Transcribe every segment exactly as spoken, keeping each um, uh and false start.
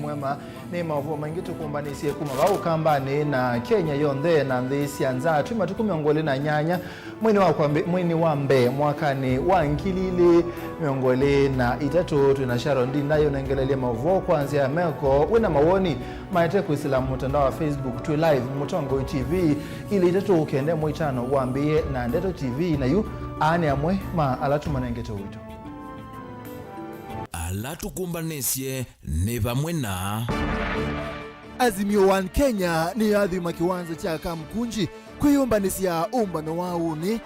Mwema, nĩ maũvoo maingĩ tũkũmbanĩsye kuma vaa Ũkambanĩ na Kenya yonthe na nthĩ sya nza. Twĩ matukũ mĩongo ĩlĩ na nyanya mweinĩ wa kwambĩ-, mweinĩ wa mbee mwakanĩ wa ngili ilĩ mĩongo ĩlĩ na itatũ. Twĩ na Sharon Ndinda yũnengelelye maũvoo kwa nzĩa ya meko. Wĩ na mawoni, maete kwĩsĩla mũtandao wa Facebook. Twĩ live Mũtongoi T V, ilĩ itatũ kenda ĩmwe itano wambĩĩe na Ndeto T V. Na yu aa nĩ amwe ma ala tũmanengete ũito. Ala tũkũmbanĩsye nĩ vamwe na Azimio One Kenya nĩyathima kĩwanza kya Kamkunji kwĩyũmbanĩsya ũmbano wa ũnĩ.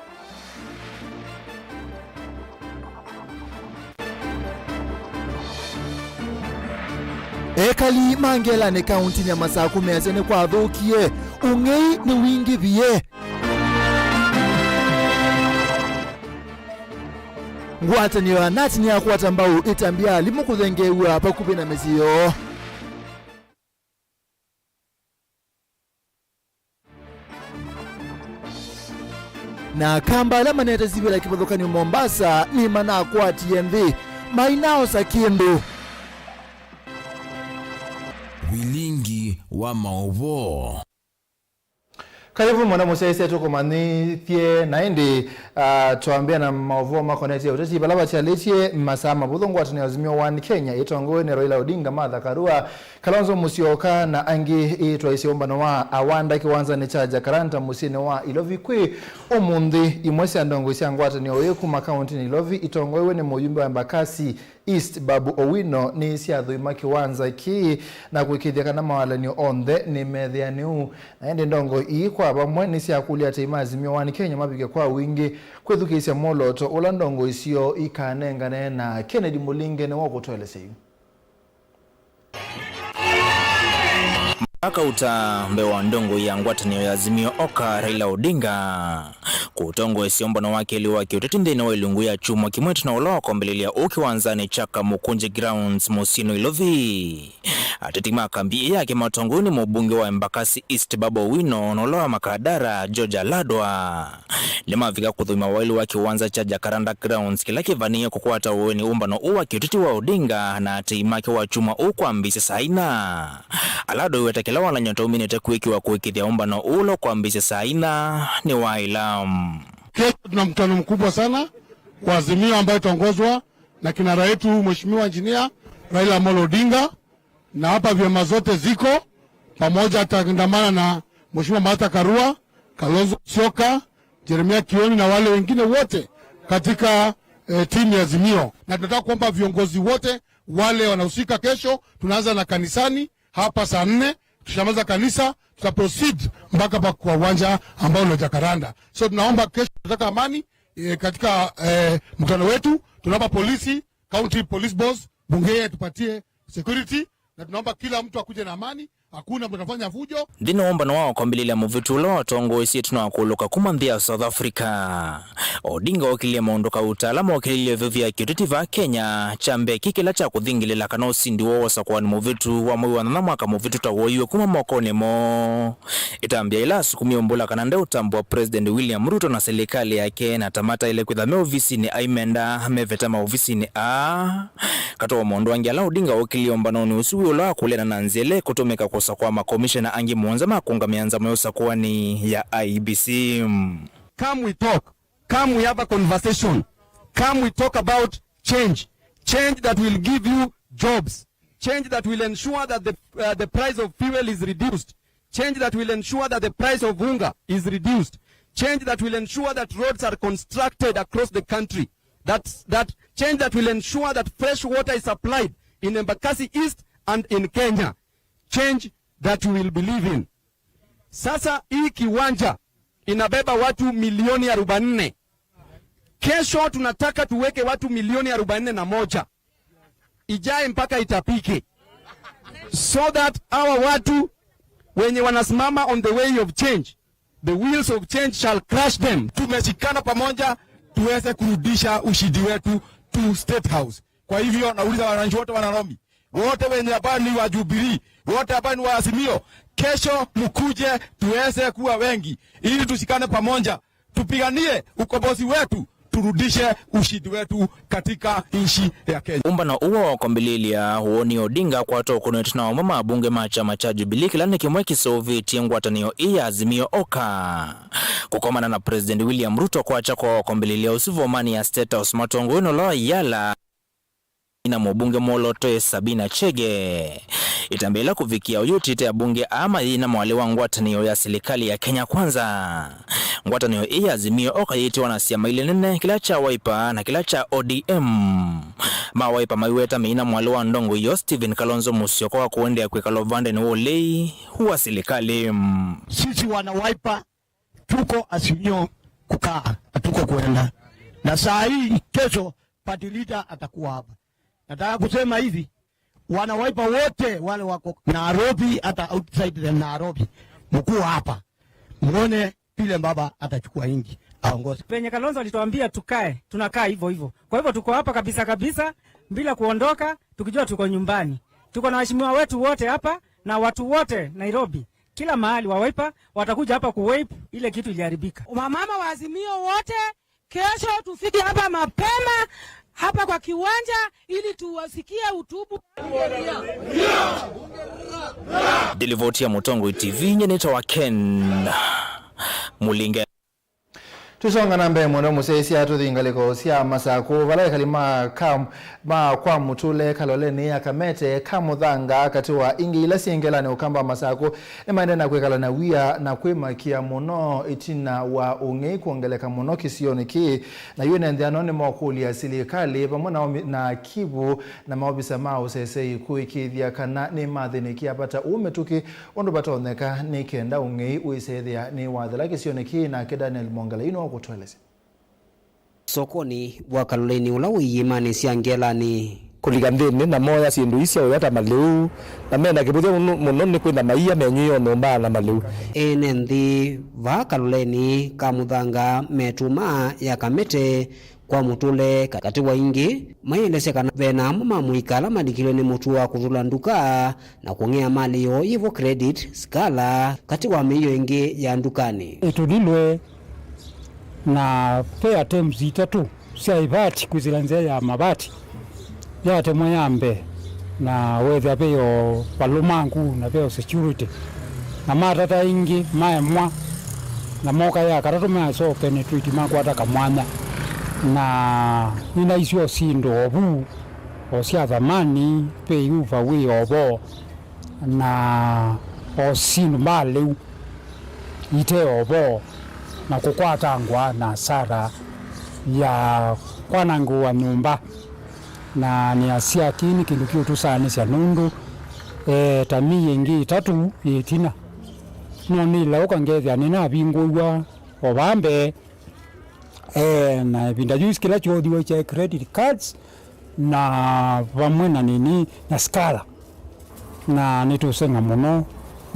Ekali ma Ngelanĩ kaũntĩnĩ ya Masakũ measya nĩkwathũkie, ũng'ei nĩwingĩvie. Ngwatanĩo ya nat nĩyakwata mbau ĩtambya ya alimũ kũthengeew'a vakuvĩ na mĩsyĩ yoo. Na Akamba ala manete sivila kĩvathũkany'o Mombasa nĩmanakwatie nthĩ mainaosa kĩndũ. Vilingi wa maũvoo. Karibu mwana mũsyaĩĩsya, tũkũmanyĩthye na ĩndĩ, ah, twambĩa na maũvoo makonetye ũteti. Vala vakyalĩtye masaa mavũthũ, ngwatanĩo ya Azimio One Kenya ĩtongoew'e nĩ Raila Odinga, Martha Karua, Kalonzo Musyoka na angĩ ĩtwaisye ũmbano wa Awanda kĩwanzanĩ kya Jacaranda mũsyĩnĩ wa Ilovi kwĩ ũmũnthĩ. Imwe sya ndongoi sya ngwatanĩo ĩĩ kuma kaũntĩnĩ Ilovi itongoew'e nĩ mũyumbe wa Embakasi East Babu Owino nĩsyathũima kĩwanza kĩĩ na kũĩkĩĩthya kana mawalany'o onthe nĩmeethĩanĩu. Na ĩndĩ ndongoi ii kwa vamwe nĩsyakũlya atei ma Azimio One Kenya mavike kwa wingĩ kwĩthukĩĩsya mwolooto ũla ndongoi syoo ikanengane, na Kennedy Mũlinge nĩwe ũkũtũelesya yu. Akauta mbee wa ndongoi ya ngwatanĩo ya Azimio Oka, Raila Odinga, kũtongoesya ũmbano wa kelĩ wa kĩũteti nthĩnĩ wa ilungu ya kyumwa kĩmwe ĩtina ũla wakwambĩlĩlya ũũ kĩwanzanĩ kya Kamukunji Grounds mũsyĩnĩ wa Ilovi. Ateti ma kambi ĩĩ yake matongoew'e nĩ mũmbunge wa Embakasi East Babu Owino na ũla wa Makadara George Aladwa nĩmavika kũthũima waĩlu wa kĩwanza kya Jacaranda Grounds kĩla kĩvanĩĩe kũkwata ũĩ nĩ ũmbano ũũ wa kĩũteti wa Odinga na atei make wa kyumwa ũũ kwambĩĩsya saa ina. Aladwa aiweta kĩla walany'o ta ũminĩte kwĩkĩwa kũĩkĩĩthya ũmbano ũũ ũla ũkwambĩĩsya saa ina nĩwaĩla. Kesho tuna mkutano mkubwa sana wa Azimio ambayo itaongozwa na kinara yetu Mheshimiwa Engineer Raila Amolo Odinga, na hapa vyama zote ziko pamoja, ataandamana na Mheshimiwa Martha Karua, Kalonzo Musyoka, Jeremiah Kioni na wale wengine wote katika, eh, timu ya Azimio. Na tunataka kuomba viongozi wote wale wanahusika kesho, tunaanza na kanisani hapa saa nne, tushamaliza kanisa, tuta proceed mpaka pa kwa uwanja ambao ni wa Jacaranda. So tunaomba kesho, tunataka amani, eh, katika, eh, mkutano wetu. Tunaomba polisi, county police boss, Bungei atupatie security, na tunaomba kila mtu akuje na amani, hakuna mtu atafanya fujo. Nthĩnĩ wa ũmbano wa kwambĩlĩlya mũvĩtu ũla watongoesye ĩtina wa kũlũka kuma nthĩ ya South Africa, Odinga okĩlile maũndũ kauta ala mokĩlĩlye ĩvuvi ya kĩũteti vaa Kenya, kya mbee kĩ kĩla kya kũthingĩlĩla kana ũsindi woo wa ũsakũani mũvĩtu wa mwei wa nyanya mwaka mũvĩtu ta woiwe kuma mokonĩ moo. Ĩtambya ĩla asukumie ũmbũla kana ndeũtambũa President William Ruto na silikalĩ yake, na ta mataĩle kwĩtha me ovisinĩ aimenda meveta maovisinĩ aa. Katĩ wa maũndũ angĩ ala Odinga okĩlile ũmbanonĩ ũsu wĩ ũla wa kũleana na nzĩa ĩla ĩkũtũmĩka kũsakũa makomishena angĩ mũonza ma kũũngamĩa nzama ya ũsakũani ya I E B C. Come we talk. Come we have a conversation. Come we talk about change. Change that will give you jobs. Change that will ensure that the, uh, the price of fuel is reduced. Change that will ensure that the price of unga is reduced. Change that will ensure that roads are constructed across the country. That, that change that will ensure that fresh water is supplied in Embakasi East and in Kenya. Change that we will believe in. Sasa hii kiwanja inabeba watu milioni arobaini na nne. Kesho tunataka tuweke watu milioni arobaini na moja. Ijae mpaka itapike. So that hawa watu wenye wanasimama on the way of change, the wheels of change shall crush them. Tumeshikana pamoja tuweze kurudisha ushindi wetu to State House. Kwa hivyo nauliza wananchi wote wa Nairobi, wote wenye ambao ni wa Jubilee, wote ambao ni wa Azimio, kesho mkuje tuweze kuwa wengi ili tushikane pamoja, tupiganie ukombozi wetu, turudishe ushindi wetu katika nchi ya Kenya. Ũmbano ũũ wa kwambĩlĩlya woni Odinga akwata ũkũnĩtwe na amwe ma abunge ma kyama kya Jubilee, kĩla nĩ kĩmwe kĩseũvĩtye ngwatanĩo ĩĩ ya Azimio Oka. Kũkomana na President William Ruto kwakya kwa kwambĩlĩlya ũsu vomanĩ ya State House, mũtongoi ũla wa Yala na mũbunge mwolotwe Sabina Chege. Ĩtambya yĩla kũvikĩa ũyũ ũtĩte abunge aa mayĩina mwalĩ wa ngwatanĩo ya silikalĩ ya Kenya Kwanza. Ngwatanĩo ĩĩ ya Azimio Oka yĩtiwa na syama ilĩ nene, kĩla kya Wiper na kĩla kya O D M. Ma Wiper maiweta mĩina mwalĩ wa ndongoi yoo Stephen Kalonzo Musyoka wa kũendeea kwĩkala ũvandenĩ wa ũlei wa silikalĩ. Sisi wana Wiper tuko Azimio kukaa, hatuko kuenda. Na saa hii, kesho, party leader atakuwa hapa. Nataka kusema hivi, wana Wiper wote wale wako Nairobi, hata outside the Nairobi, mkuu hapa, muone vile baba atachukua nchi aongoze. Penye Kalonzo alituambia tukae, tunakaa hivyo hivyo. Kwa hivyo tuko hapa kabisa kabisa, bila kuondoka, tukijua tuko nyumbani. Tuko na waheshimiwa wetu wote hapa na watu wote Nairobi. Kila mahali wa Wiper watakuja hapa kuwipe ile kitu iliharibika. Wamama wa Azimio wote, kesho tufike hapa mapema, hapa kwa kiwanja, ili tuwasikie hutubu. Ndilivoti ya Mũtongoi T V, nyie nĩtawa Ken Mũlinge. Tũsonga na mbee mũno, mũsyaĩĩsya tũthi ngalĩko sya Masakũ, vala ekali ma, ka, ma kwa Mũtũle Kalolenĩ ya Kamete ka Mũthanga, katĩ wa ingĩ ila syĩ ngelanĩ Ũkamba Masakũ, nĩmaendee na kwĩkala na wia na kwĩmakĩa mũno ĩtina wa ũng'ei kwongeleka mũno kĩsionĩ kĩĩ. Na yu ene nthĩ ano nĩmokũlya silikalĩ vamwe na omi-, na akivu na maovisa ma ũsesei kũĩkĩĩthya kana nĩmathĩnĩkĩa vata ũũ mĩtũkĩ ũndũ vatonyeka, nĩ kenda ũng'ei ũiseethĩa nĩwathela kĩsionĩ kĩĩ. Nake Daniel Mwongela yu nĩwakũtũelesya. Sokonĩ wa Kaloleni ũla wĩ iĩmanĩ sya ngelanĩ. Kũlika nthĩnĩ na mooya syĩndũ ii sya ũya ta malĩu, na me na kĩvũthya mũno, mũno nĩ kwĩna maia menyw'ĩo nyũmba na malĩu. Ene nthĩ vaa Kaloleni ka Mũthanga metũmaa ya Kamete kwa Mũtũle ka-, katĩ wa ingĩ, maielesya kana ve na amwe ma mũika ala malikilwe nĩ mũtuo wa kũthũla nduka na kũng'ea malĩ yoo yĩvo credit, sikala, katĩ wa mĩio ĩngĩ ya ndukanĩ. Ĩtũlilwe na ve attempts itatũ sya ivati kwĩsĩla nzĩa ya mavati yatemwa ya mbee, na wethĩa ve o valũmangu na ve o security, na matata ĩngĩ maemwa, na moka ya katatũ mayasoke nĩ tweet makwata kamwanya, na nĩnaisye o syĩndũ o vu o sya thamani, ve uva wĩ o vo, na o syĩndũ mbalĩu ite o vo, na kũkwatangwa na asara ya kwanangĩwa nyũmba. Na nĩasya kĩĩ nĩ kĩndũ kĩũtũsaanĩsya nũndũ, eh, ta mĩĩ ĩngĩ ĩtatũ yĩ ĩtina, no nĩlaũka ngethĩa nĩnavingũiw'a o vaa mbee. Eh, na ĩvinda yĩu kĩla kyoothiwe kyaĩ credit cards na vamwe na nini na sikala. Na nĩtũseng'a mũno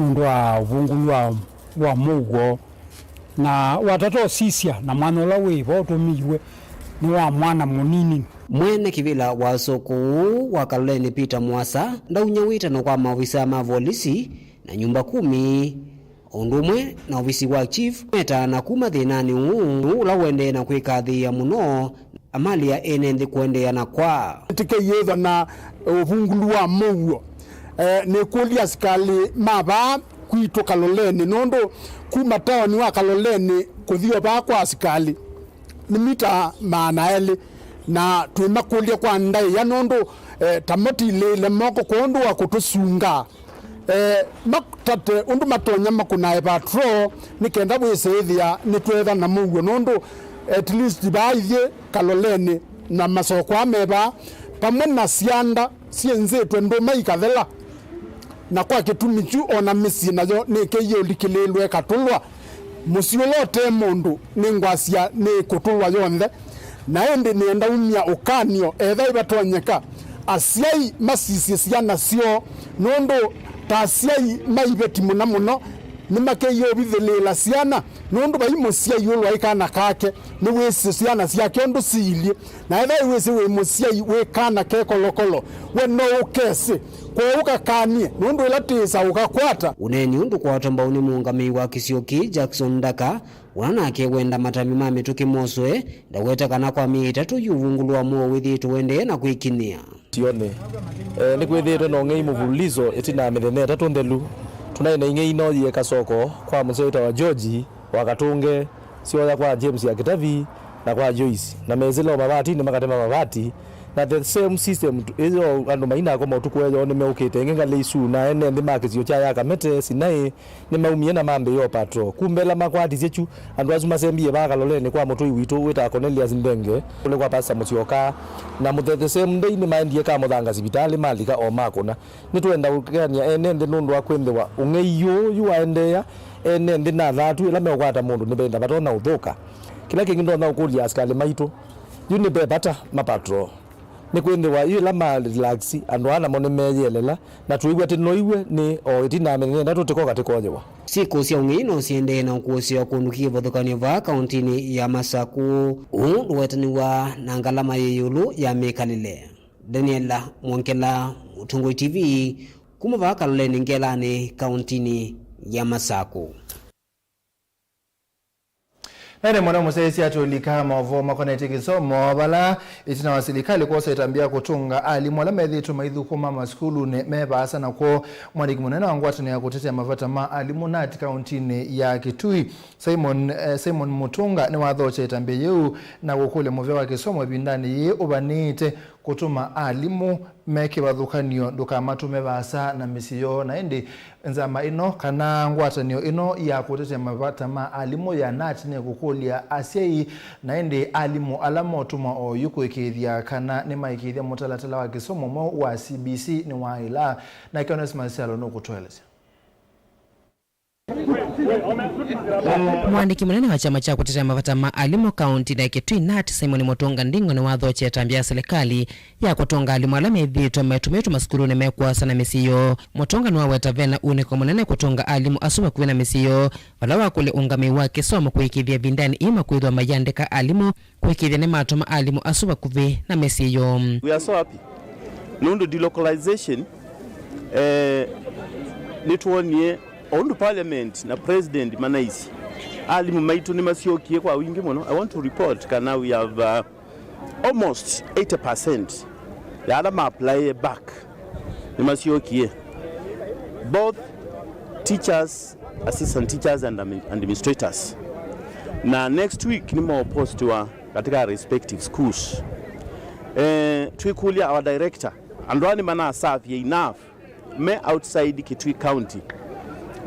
nũndũ wa ũvũngũlu wa, wa mũuo. Na watata ũsisya na mwanya ũla wĩ vo ũtũmĩiwe nĩ wa mwana mũnini. Mwene kĩvĩla wa soko ũũ wa Kaloleni Peter Mwasa ndaunya wĩtano kwa maovisa ma volisi na nyũmba kumi, o ũndũ ũmwe na ovisi wa chief, metaana kuma thĩnanĩ ũũ ũla ũendee na kwĩkathĩĩa mũno, na malĩ ya ene nthĩ kũendeea na kwaa. Tũkeyĩthwa na ũvungulu wa mũuo. Eh, nĩkũlya asikalĩ ma vaa kwitũ Kaloleni, nũndũ kuma taoni wa Kaloleni kũthi o vaa kwa asikalĩ nĩ mita maana elĩ, na twĩmakũlya kwa ndaĩa nũndũ, eh, ta matilĩĩle moko kwondũ wa kũtũsunga. Eh, matate ũndũ matonya makũnae patrol nĩ kenda wĩsĩĩthĩa nĩtwetha na mũuo, nũndũ at least vaa ithyĩ Kaloleni na masoko aa me vaa, vamwe na syanda syĩnzĩtwe ndũma ikathela, na kwa kĩtumi kyu ona mĩsyĩ nayo nĩkĩie ũlikĩlĩĩlwe ĩkatũlwa. Mũsyĩ ũla ũte mũndũ nĩ ngwasya nĩ kũtũlwa yonthe. Na ĩndĩ nĩenda umya ũkany'o, etha ĩvatonyeka, asyai masisye syana syoo, nũndũ ta asyai maiveti mũno mũno, Nĩmakeie ũvithĩlĩĩla syana, nũndũ vai mũsyai ũlwaĩ kana kake nĩwĩsĩ syana syake ũndũ siilyĩ. Na ethĩwa wĩsĩ wĩ mũsyai wĩ kana ke kolokolo, we no ũkesĩ. Kwoou kakanie, nũndũ ĩla tĩĩsa ũkakwata. Ũneeni ũndũ kwatwa mbau nĩ mũũngamĩi wa kĩsio kĩĩ, Jackson Ndaka, ũla nake wenda matambya ma mĩtũkĩ moswe, ndaweta kana kwa myei ĩtatũ yu ũvungũlo wa mũo wĩthĩĩtwe ũendee na kwĩkinyĩa. Sionĩ. Eh, nĩkwĩthĩĩtwe na ũng'ei mũvululiso ĩtina ya mĩthenya ĩtatũ nthelu. Tũnaĩ na ing'ei ino yĩeka soko kwa mũseo wĩtawa George wa Katũnge, syoya kwa James ya Kĩtavi, na kwa Joyce. Na mesĩla o mavatinĩ makatema mavati. Na the same system tu- ĩyo andũ mainakoma ũtukũ ethĩwa nĩmeũkĩte ĩngĩ ngalĩ isu, na ene nthĩ ma kĩsio kya ya Kamete, Sinai, nĩmaumie na mambĩĩa o patrol. Kumbe ĩla makwatisye kyu, andũ asu masembie vaa Kalolenĩ kwa mũtũi witũ wĩtaa Cornelius Ndenge, kũlĩ kwa Pastor Mũsyoka, na mũthethesee mũthei nĩmaendie Kamũthanga sivitalĩ malika o makũna. Nĩtwenda ũkĩanĩa ene nthĩ nũndũ wa kwĩthĩwa ũng'ei ũũ yu waendeea, ene nthĩ na athatu ĩla meũkwata mũndũ nĩvenda vatonya ũthũka. Kĩla kĩngĩ ndonya ũkũlya asikalĩ maitũ, yu nĩ ve vata ma patrol. Nĩkwĩthĩwa yu ĩla ma relax, andũ aa namo nĩmeeyĩelela, na tũiw'a tĩnoiw'e nĩ o ĩtina ya mĩthenya ĩtatũ tĩkoka tĩkoyĩwa. Syĩko sya ũng'ei no siendee na ũkũsĩwa kũndũ kĩ kĩvathũkany'o vaa kaũntĩnĩ ya Masakũ. Ũũ ndũwetanĩw'a na ngalama yĩ ĩũlũ ya mĩkalĩle. Daniela Mwongela, Mũtongoi T V, kuma vaa Kaloleni Ngelanĩ, kaũntĩnĩ ya Masakũ. Na ĩndĩ mũno mũsyaĩĩsya tũlika maũvoo makonetye kĩsomo, vala ĩtina wa silikalĩ kwosa ĩtambya ya kũtũnga alimũ ala methĩĩtwe maithũkũma masukulunĩ me vaasa na kwoo, mwandĩki mũnene wa ngwatanĩo ya kũtetea mavata ma alimũ, nat, kaũntĩnĩ ya Kitui, Simon, eh, Simon Mutunga, nĩwathokya ĩtambya yĩu na kũkũlya mũvĩa wa kĩsomo ĩvindanĩ yĩĩ ũvanĩĩte kũtũma alimũ me kĩvathũkany'o ndũkamatũme vaasa na mĩsyĩ yoo. Na ĩndĩ nzama ĩno kana ngwatanĩo ĩno ya kũtetea mavata ma alimũ ya nat nĩkũkũlya asyai na ĩndĩ alimũ ala motũmwa oyu kũĩkĩĩthya kana nĩmaĩkĩĩthya mũtalatala wa kĩsomo mweũ wa C B C nĩwaĩla. Nake Onesmus Kyalo nũkũtũelesya. Mũandĩki mũnene wa kyama kya kũtetea mavata ma alimũ kaũntĩnĩ ya Kitui, nat, Simon Mutunga Nding'o nĩwathokya ĩtambya ya silikalĩ ya kũtũnga alimũ ala methĩĩtwe matũmĩtwe masukulunĩ me kũasa na mĩsyĩ yoo. Mutunga nĩwaweta vena unĩko mũnene kũtũnga alimũ asu vakuvĩ na mĩsyĩ yoo, vala wakũlya ũngamĩi wa kĩsomo kũĩkĩĩthya ĩvindanĩ ĩĩ makwĩthĩwa mayĩandĩka alimũ kũĩkĩĩthya nĩmatũma alimũ asu vakuvĩ na mĩsyĩ yoo. We are so happy. Nũndũ delocalization, eh, nĩtwonie o ũndũ parliament na president manaisye, alimũ maitũ nĩmasyokie kwa wingĩ mũno. I want to report kana we have, uh, almost eighty percent ya ala ma apply back nĩmasyokie, both teachers, assistant teachers and admi- administrators. Na next week nĩmaũpostiwa katika respective schools. Eh, twĩkũlya our director, andũ aa nĩmanasavya enough me outside Kitui County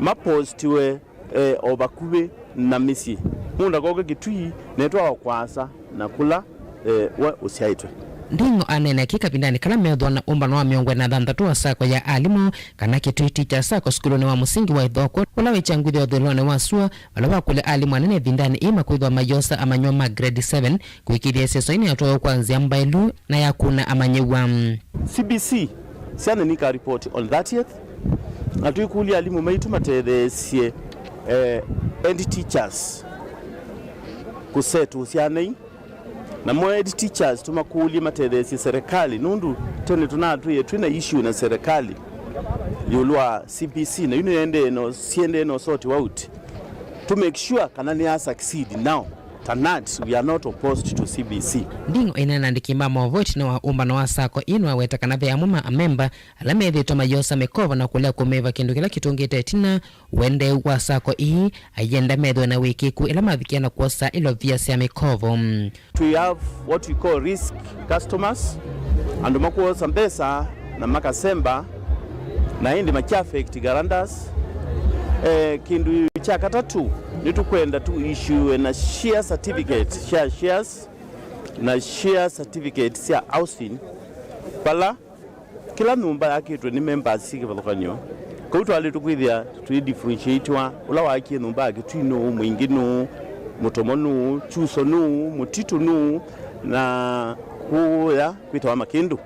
mapostiwe, eh, o vakuvĩ na mĩsyĩ. Mũndũ akoke Kitui netwa o kwaasa na kũla, eh, we ũsyaĩtwe. Nding'o aneena kĩ kavindanĩ kala meethwa na ũmbano wa mĩongo ĩna na thanthatũ wa sako ya alimũ, kana Kitui Teachers Sacco, sukulunĩ wa mũsingi wa Ithokwe, ũla wĩ kyangwithyo ũthũĩlonĩ wa sua, vala wakũlya alimũ anene ĩvindanĩ ĩĩ makwĩthwa mayosa amanyĩw'a ma grade seven kũĩkĩĩthya ĩseso ĩno yatwawa kwa nzĩa mbaĩlu na ya kuna amanyĩw'a. C B C, syana nĩikaripoti on thirtieth, na twĩkũlya alimũ maitũ matetheesye, eh, head teachers kũsettle syana ii. Namo head teachers tũmakũlye matetheesye serikali, nũndũ tene tũnatwĩe twĩ na issue na serikali ĩũlũ wa C B C, na yu nĩendee no, siendee no sort out to make sure kana nĩ a succeed now. Ta nat, we are not opposed to C B C. Nding'o aineena na andĩki ma maũvoo ĩtina wa ũmbano wa sako ĩĩ nĩwaweta kana ve amwe ma amemba ala methĩĩtwe mayosa mĩkovo na kũlea kũmĩva kĩndũ kĩla kĩtũngĩte ĩtina. Ũendee wa sako ii, aienda methwe na wĩkĩku ĩla mavikĩa na kwosa ilovia sya mĩkovo. We have what we call risk customers, andũ makwosa mbesa na makasemba, na ĩndĩ makya affect guarantors. Eh, kĩndũ kya katatũ, nĩtũkwenda tu issue na share certificate sya shares na share certificate sya housing, vala kĩla nyũmba yakĩtwe nĩ members syĩ kĩvathũkany'o. Kau twaĩlĩtwe kwĩthĩa tũi differentiatiwa, ũla waakie nyũmba ya Kĩtui nũũ, Mũingĩ nũũ, Mũtomo nũũ, Kyuso nũũ, Mũtitũ nũũ, na kũya kwĩtawa Makĩndũ.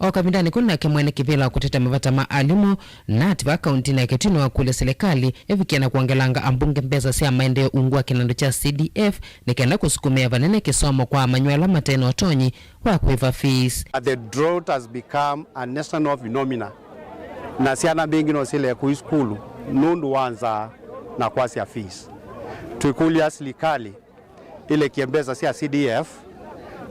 O kavindanĩ kau nake mwene kĩvĩla wa kũtetea mavata ma alimũ, Nat, va kauntinĩ ya Kitui nĩwakũlya silikalĩ ĩvikie na kwongelanga ambunge mbesa sya maendeeo ungu wa kĩnandũ kya C D F nĩ kenda kũsukumĩa vanene kĩsomo kwa amanyĩw'a ala mate na ũtonyi wa kwĩva fees. The drought has become a national phenomena, na syana mbingĩ no silee kũi sukulu nũndũ wa nzaa na kwasya fees. Twĩkũlya silikalĩ ĩlekie mbesa sya C D F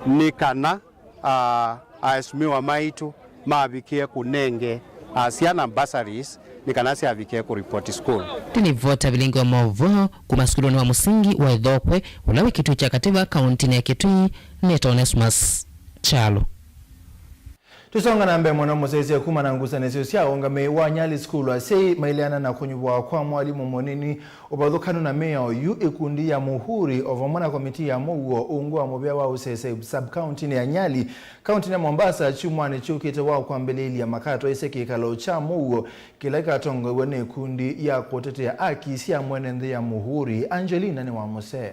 nĩ kana, ah, aesũmĩwa maitũ mavikĩe kũnenge, ah, syana bursaries nĩ kana syavikĩe kũripoti sukulu. Nĩ livoti ya vilingi wa maũvoo kuma sukulunĩ wa mũsingi wa Ĩthokwe, ũla wĩ Kitui kya katĩ va kauntinĩ ya Kitui, nĩtawa Onesmus Kyalo. Tũsonga na mbee mũno, mũsyaĩĩsya kuma na ngusanĩsyo sya ũngamĩi wa Nyali Sukulu, asyai maileana na kũnyuvwa kwa mwalimũ mũnini ũvathũkanu na mĩao yu. Ĩkundi ya Mũhuri o vamwe na komitii ya mũuo ungu wa mũvĩa wa ũsese sub-kauntinĩ ya Nyali, kauntinĩ ya Mombasa, kyumwanĩ kyũkĩte wa kwambĩlĩĩlya makatwaĩsya kĩkalo kya mũuo kĩla kĩkatongoew'a nĩ ĩkundi ya kũtetea aki sya mwene nthĩ ya Mũhuri. Angelina nĩ wa mũsee.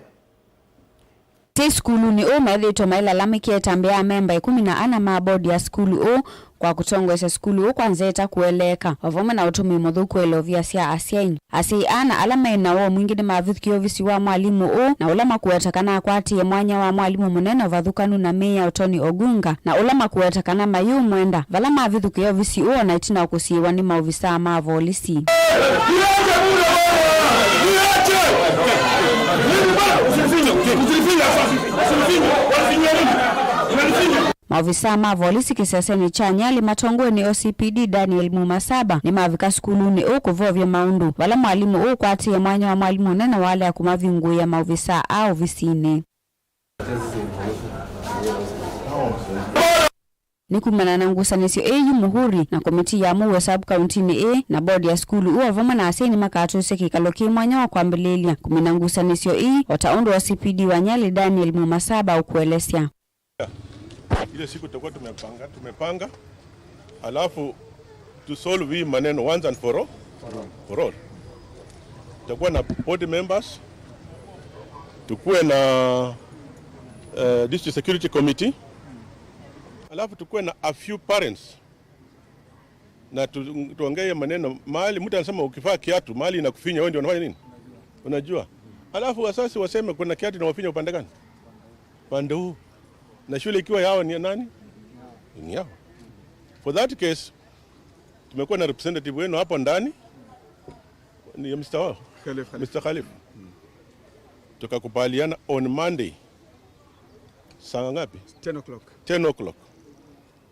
Asyai sukulunĩ ũũ methĩĩtwe mailalamĩkĩa ĩtambya ya amemba ĩkũmi na ana ma bodi ya sukulu ũũ kwa kũtongoesya sukulu ũũ kwa nzĩa ĩtakũeleeka, o vamwe na ũtũmĩi mũthũku wa ilovia sya asyai. Asyai ana ala maĩ na woo mwingĩ nĩmavithũkĩe ovisi wa mwalimũ ũũ, na ũla makũweta kana akwatĩĩe mwanya wa mwalimũ mũnene ũvathũkanu na mĩao Tony Ogunga, na ũla makũweta kana mayĩũmwenda, vala mavithũkĩe ovisi ũũ o na ĩtina wa kũsiĩĩwa nĩ maovisaa ma volisi. Maovisaa ma volisi kĩsesenĩ kya Nyali matongoew'e nĩ O C P D Daniel Mumasaba nĩmavika sukulunĩ ũũ kũvovya maũndũ, vala mwalimũ ũũ ũkwatĩĩe mwanya wa mwalimũ mũnene walea kũmavingũĩa maovisaa aa ovisinĩ. Nĩ kumana na ngusanĩsyo ĩĩ yu Mũhuri na komitii ya mũuo sub-kauntinĩ ĩĩ na bodi ya sukulu ũũ o vamwe na asyai nĩmakatũsya kĩkalo kĩ mwanya wa kwambĩlĩĩlya kũmina ngusanĩsyo ii, o ta ũndũ O C P D wa Nyali Daniel Mumasaba ũkũelesya. Ile siku tutakuwa tumepanga, tumepanga, alafu to solve hii maneno once and for all, for all. Tutakuwa na board members, tukuwe na, eh, district security committee, alafu tukuwe na a few parents na tu, tuongee maneno mahali mtu anasema ukivaa kiatu mahali inakufinya wewe ndio unafanya nini? Unajua? Alafu wasasi waseme kuna kiatu inawafinya upande gani? Upande huu. Na shule ikiwa yao ni ya nani? Ni yao. For that case, tumekuwa na representative wenu hapo ndani, ni Mister wao? Khalif. Mister Khalif. Tukakubaliana on Monday. Saa ngapi? Ten o'clock. Ten o'clock.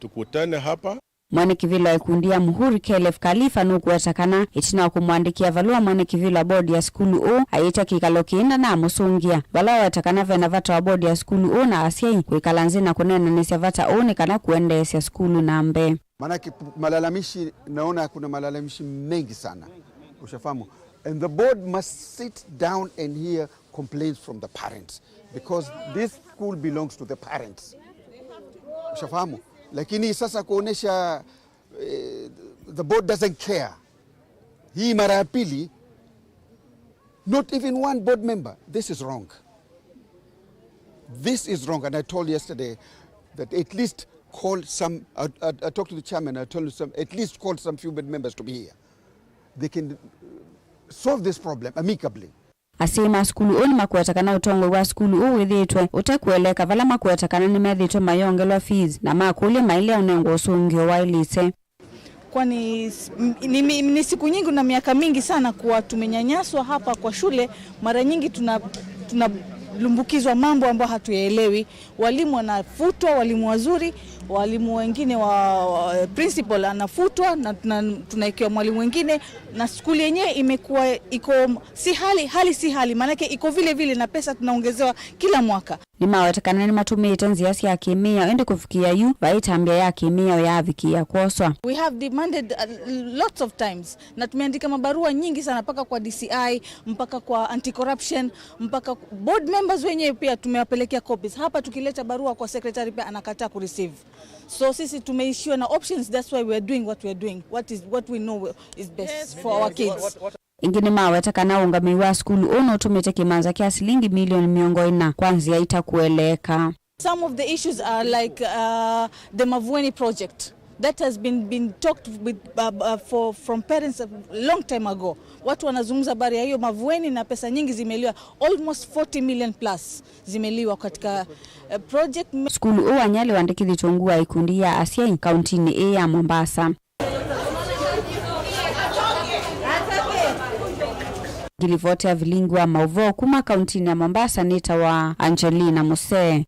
Tukutane hapa. Mwene kĩvĩla wa ĩkundi ya Mũhuri, Khelef Khalifa, nũkũweta kana ĩtina wa kũmũandĩkĩa valũa mwene kĩvĩla wa bodi ya sukulu ũũ, ayĩtya kĩkalo kĩĩ ndanamũsũngĩa, vala waweta kana vena vata wa bodi ya sukulu ũũ na asyai kwĩkala nzĩ na kũneenanĩsya vata ũũ nĩ kana kũendeesya sukulu na mbee. Maanake malalamishi, naona kuna malalamishi mengi sana. Ushafahamu? And the board must sit down and hear complaints from the parents, because this school belongs to the parents. Ushafahamu? Lakini sasa kuonesha, eh, the board doesn't care. Hii mara ya pili, not even one board member. This is wrong. This is wrong, and I told yesterday that at least call some, I, I, I talked to the chairman, I told him some, at least call some few board members to be here. They can solve this problem amicably. Asyai ma sukulu ũũ nĩmakweta kana ũtongoi wa sukulu ũũ wĩthĩĩtwe ũte kũeleka, vala makweta kana nĩmethĩĩtwe mayongelwa fees na makũlya mailea ũnengwa ũsũngĩo waĩlĩte. Kwani s-, m-, ni, ni, ni siku nyingi na miaka mingi sana kuwa tumenyanyaswa hapa kwa shule. Mara nyingi tuna, tunalumbukizwa mambo ambayo hatuyaelewi. Walimu wanafutwa, walimu wazuri, walimu wengine wa, wa principal anafutwa na tuna, tunaekewa mwalimu wengine, na skuli yenyewe imekuwa iko si hali, hali si hali, maanake iko vile vile na pesa tunaongezewa kila mwaka. Nĩmaweta kana nĩmatũmĩĩte nzĩa sya kĩmĩao, ĩndĩ kũvikĩĩa yu vai ĩtambya ya kĩmĩao yaavikĩĩa kwoswa. We have demanded, uh, lots of times, na tumeandika mabarua nyingi sana mpaka kwa D C I, mpaka kwa anti-corruption, mpaka board members wenyewe pia tumewapelekea copies. Hapa tukileta barua kwa secretary pia anakataa kureceive. So sisi tumeishiwa na options, that's why we are doing what we are doing, what is, what we know is best for our kids. Ĩngĩ nĩmaweta kana ũngamĩi wa sukulu ũũ nũtũmĩte kĩmanza kya silingi milioni mĩongo ĩna kwa nzĩa itakũeleeka. Some of the issues are like, uh, the Mavueni project. That has been, been talked with, uh, uh, for, from parents a long time ago. Watu wanazungumza habari ya hiyo Mavueni na pesa nyingi zimeliwa, almost forty million plus zimeliwa katika, uh, project. Sukulu ũũ wa Nyali wandĩkĩthĩtwe ungu wa ikundi ya asyai kauntinĩ ĩĩ ya Mombasa. Ngilivoti ya vilingi wa mauvoo kuma kauntinĩ ya Mombasa nĩtawa Angelina Musee.